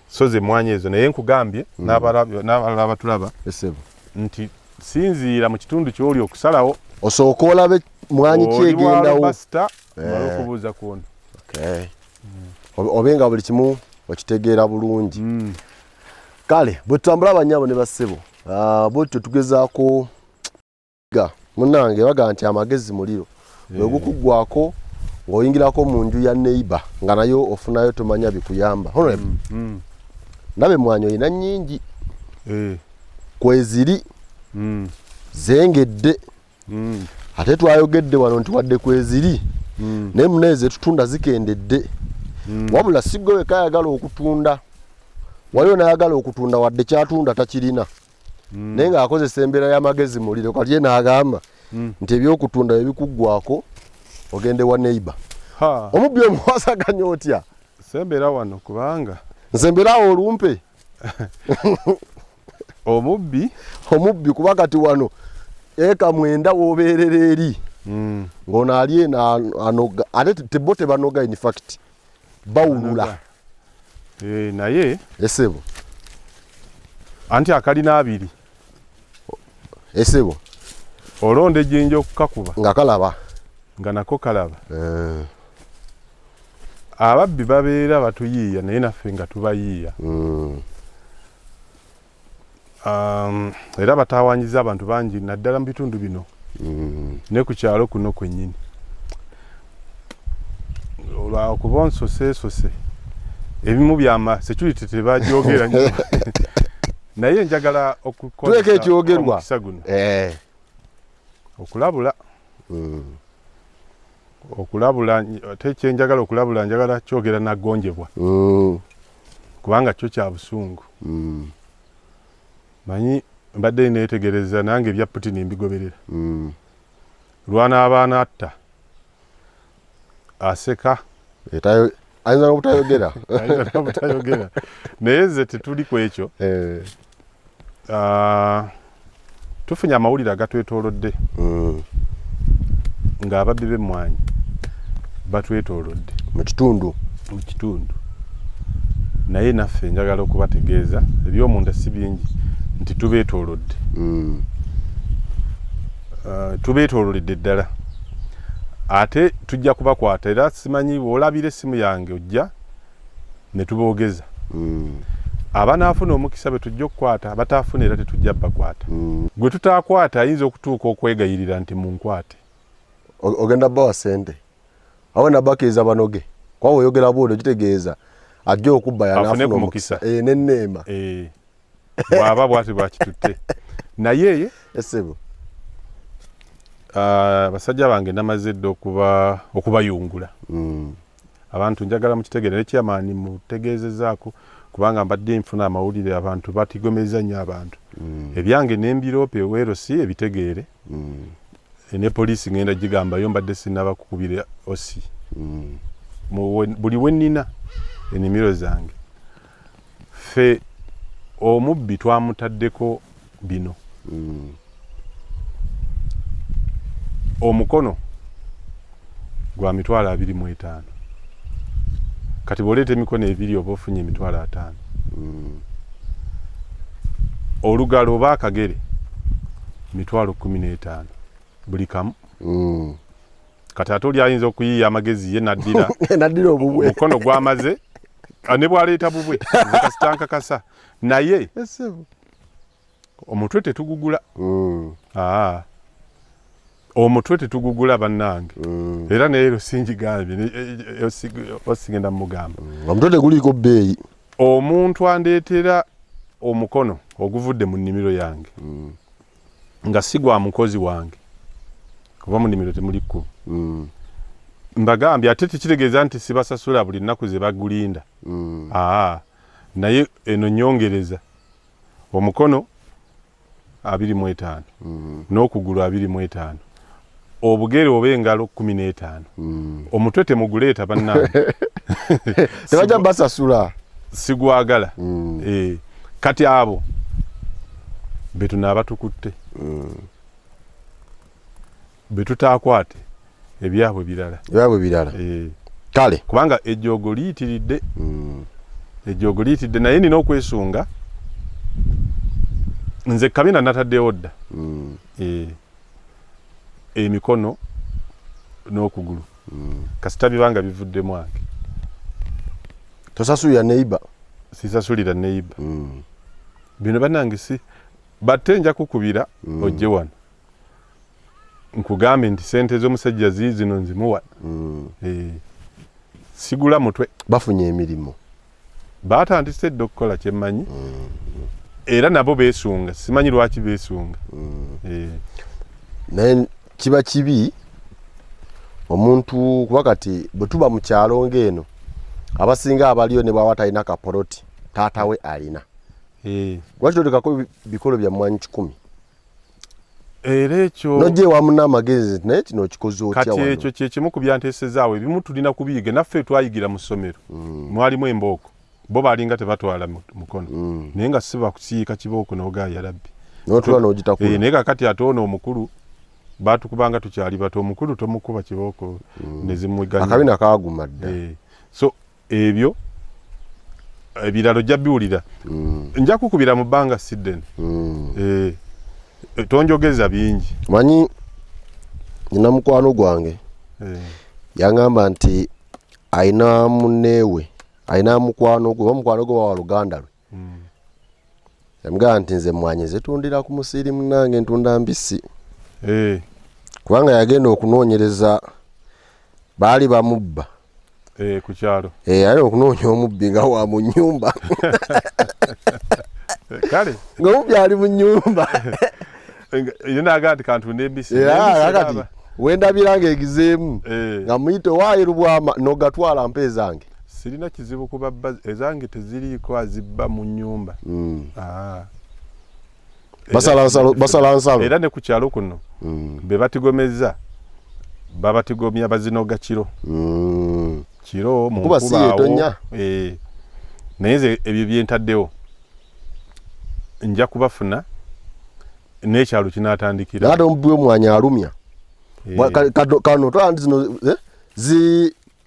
So ze mwanyi ezo, naye nkugambye n'abalala abatulaba Esebo. nti sinziira mu kitundu kyoli okusalawo. Osooka olabe mwanyi Oli wa kyegendawo. robusta, male okubuuza kuno. Okay. Obe nga buli kimu okitegeera bulungi. Kale bwe tutambula, abannyabo ne bassebo, bwetutyo tugezaako ga munnange baga nti amagezi muliro bwe gukuggwako ng'oyingirako mu nju ya neighbor nga nayo ofunayo tomanya bikuyamba. Honorable, ndaba emwanyi oyina nnyingi. Kweziri zengedde. Ate twayogedde wano nti wadde kweziri, naye munaye zetutunda zikendedde. Wabula si gwe weka ayagala okutunda, waliwo nayagala okutunda wadde kyatunda takirina, naye ng'akozesa embeera y'amagezi muliro. Kati ye n'agamba nti ebyokutunda bwe bikuggwako ogende wa neighbor. Ha, Omubbi omuwasaganya otya? Sembera wano kubanga Nsemberawo olumpe. Omubbi. Omubbi, kuba kati wano eka 90 w'obeerera eri, ng'ono ali eno anoga, ate tebo tebanoga, in fact bawulula. Eh, naye Esebo. Anti akalina abiri. Esebo. Olonda ejjinja okukakuba nga kalaba, nga nako kalaba. Eh, Ababbi babeera batuyiiya, naye naffe nga tubayiiya. Era bataawanyiza abantu bangi naddala mu bitundu bino ne ku kyalo kuno kwennyini, olwakuba onsoseesose ebimu byama security tebagyogera nnyo, naye njagala okukozesa Tuleke ekyogerwa. omukisa guno okulabula, okulabula. Ate kyenjagala okulabula, njagala kyogera naggonjebwa, kubanga kyo kya busungu. Manyi mbadde neetegereza nange ebya Putin mbigoberera. Lwana abaana atta aseka. Ayinza n'obutayogera. Ayinza n'obutayogera, naye nze tetuli ku ekyo. Ah, tufunye amawulire agatwetoolodde ng'ababbi b'emmwanyi batwetoolodde mu kitundu. Mu kitundu, naye naffe njagala okubategeeza ebyomunda si bingi nti tubeetoolodde. Tubeetoololedde ddala, ate tujja kubakwata. Era simanyi bw'olabira essimu yange, ojja ne tuboogeza. Abanaafuna omukisa be tujja okukwata, abataafuna era tetujja bakwata. Gwe tutaakwata ayinza okutuuka okwegayirira nti munkwate. Ogenda bawa sente awe nabakkiriza banoge, kuba oyogera bwotyo kitegeeza ajja okubba Afune yanaafuna ku omukisa. mukisa. Eh, nenneema. Eh, bw'aba bwati bwakitutte naye Esebo. Ah, basajja bange namaze dda okubayungula. Abantu njagala mukitegere, ne chairman mutegeezezaako, kubanga mbadde nfuna amawulire abantu batigomeza nnyo abantu. Ebyange nembiroopa eweerosi ebitegeere. Ne poliisi ngenda gigambayo, mbadde sinaba kukubira OC. Buli we nnina ennimiro zange, ffe omubbi twamutaddeko bino: omukono gwa 25,000. Kati bw'oleeta emikono ebiri oba ofunye 50,000. Olugalo oba akagere 15,000 buli kamu. Kati ate oli ayinza okuyiiya amagezi ye naddira naddira obubwe. Omukono gwamaze, ne bwaleeta bubwe, nze kasita nkakasa naye Esebo. Omutwe tetugugula. Aa, omutwe tetugugula bannange. Era neero singigambye osigenda mugamba. Omutwe teguliiko bbeeyi. Omuntu andeetera omukono oguvudde mu nnimiro yange nga si gwa mukozi wange, kuba mu nnimiro temuli kkubo, mbagambye, ate tekitegeeza nti sibasasula buli nnaku ze bagulinda. Aa, naye eno nyongereza omukono 25 n'okugulu 25. Obugere oba engalo 15. Omutwe temuguleeta bannange. Tebajja basasula. Sigwagala. Kati abo betunaaba tukutte. Betutaakwate ebyabwe birala. Ebyabwe birala. Kale. Kubanga ejjoogo liyitiridde. Ejjoogo liyitiridde naye nina okwesunga. Nze kabina nataddewo dda. Emikono n'okugulu. Kasita bibanga bivuddemu ange. Tosasulira neighbor. Sisasulira neighbor. Bino bannange si batte nja kukubira ojje wano. Nkugambe nti sente z'omusajja ziizino nzimuwa. Sigula mutwe. Bafunye emirimu. Baatandise dda okukola kye mmanyi. Era nabo beesunga, simanyi lwaki beesunga. Naye kiba kibi omuntu kuba kati bwe tuba mu kyalo ng'eno abasinga abaliyo ne bw'aba talina kapoloti taata we alina. Lwaki totekako bikolo bya mmwanyi 100? Era ekyo nojja ewa munno amagezi naye kino okikoze otya kati ekyo kye kimu ku byanteesezaawo ebimu tulina kubiyiga naffe twayigira mu ssomero. Mwalimu embooko bo baalinga tebatwala mukono. Naye nga si bakusiika kibooko n'ogaaya labbi n'otula n'ogitakula. Naye kakati ate ono omukulu baatukubanga tukyali bato omukulu tomukuba kibooko ne zimuganya. Akabina kaaguma dda. So ebyo ebiralo ojja biwulira. Nja kukubira mu bbanga si ddene. Tonjogeza bingi. Manyi nina mukwano gwange yaŋŋamba nti alina munneewe alina mukwano gwe oba mukwano gwe wa luganda lwe. Yamugamba nti nze mmwanyi zitundira ku musiri munnange ntunda mbisi. Kubanga yagenda okunoonyereza baali bamubba. Ku kyalo. Ali okunoonya omubbi nga wa mu nnyumba. Kale. Ng'omubbi ali mu nnyumba. Ye n'agamba nti kantunde embisi. Kati wendabira ng'egizeemu nga muyite owaayo Lubwama n'ogatwala mpa ezange. Sirina kizibu kubabba ezange teziriiko azibba mu nnyumba. Basala nsalo. Era ne ku kyalo kuno be batigomeza babatigomya bazinoga kiro. Kiro mu nkuba awo. Naye nze ebyo bye ntaddewo nja kubafuna n'ekyalo kinaatandikira. Naye omubbi w'emmwanyi alumya. Kano twala nti zino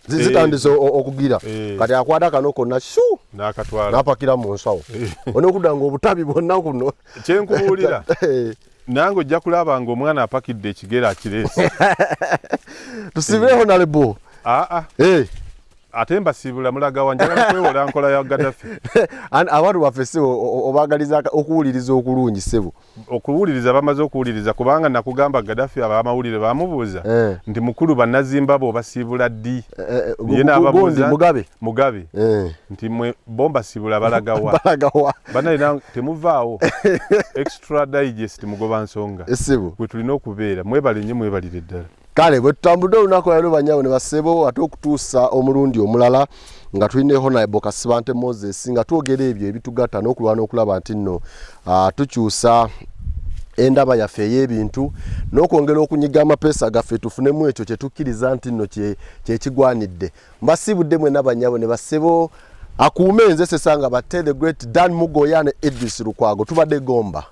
zitandise okugira. Kati akwata kano konna shu n'akatwala n'apakira mu nsawo. Onokudda ng'obutabi bwonna kuno. Kye nkubuulira. Nange ojja kulaba ng'omwana apakidde ekigere akireese. Tusibe Honorable. Ate mbasiibula mulaga wa njagala kwewola nkola ya Gaddafi. Abantu baffe ssebo obaagaliza okuwuliriza okulungi ssebo. Okuwuliriza bamaze okuwuliriza kubanga nakugamba Gaddafi abamawulire bamubuuza nti mukulu bannazimbabwe obasiibula ddi? Ye n'ababuuza Mugabe. Mugabe. Nti mwe bo mbasiibula balagawa. Balagawa. Bannange temuvaawo. Extra digest mugoba nsonga. Ssebo. Bwe tulina okubeera mwebale nnyo mwebalire ddala. Kale bwe tutambudde olunaku lwaleero bannyabo ne bassebo ate okutuusa omulundi omulala nga tulina Honorable Kasibante Moses nga twogera ebyo ebitugatta n'okulwana okulaba nti nno tukyusa endaba yaffe ey'ebintu n'okwongera okunyiga amapeesa gaffe tufunemu ekyo kye tukkiriza nti nno kye kigwanidde. Mbasiibudde mwenna bannyabo ne bassebo akuume nze Ssesanga Batte the Great Dan Mugoya ne Idris Lukwago tubadde Gomba.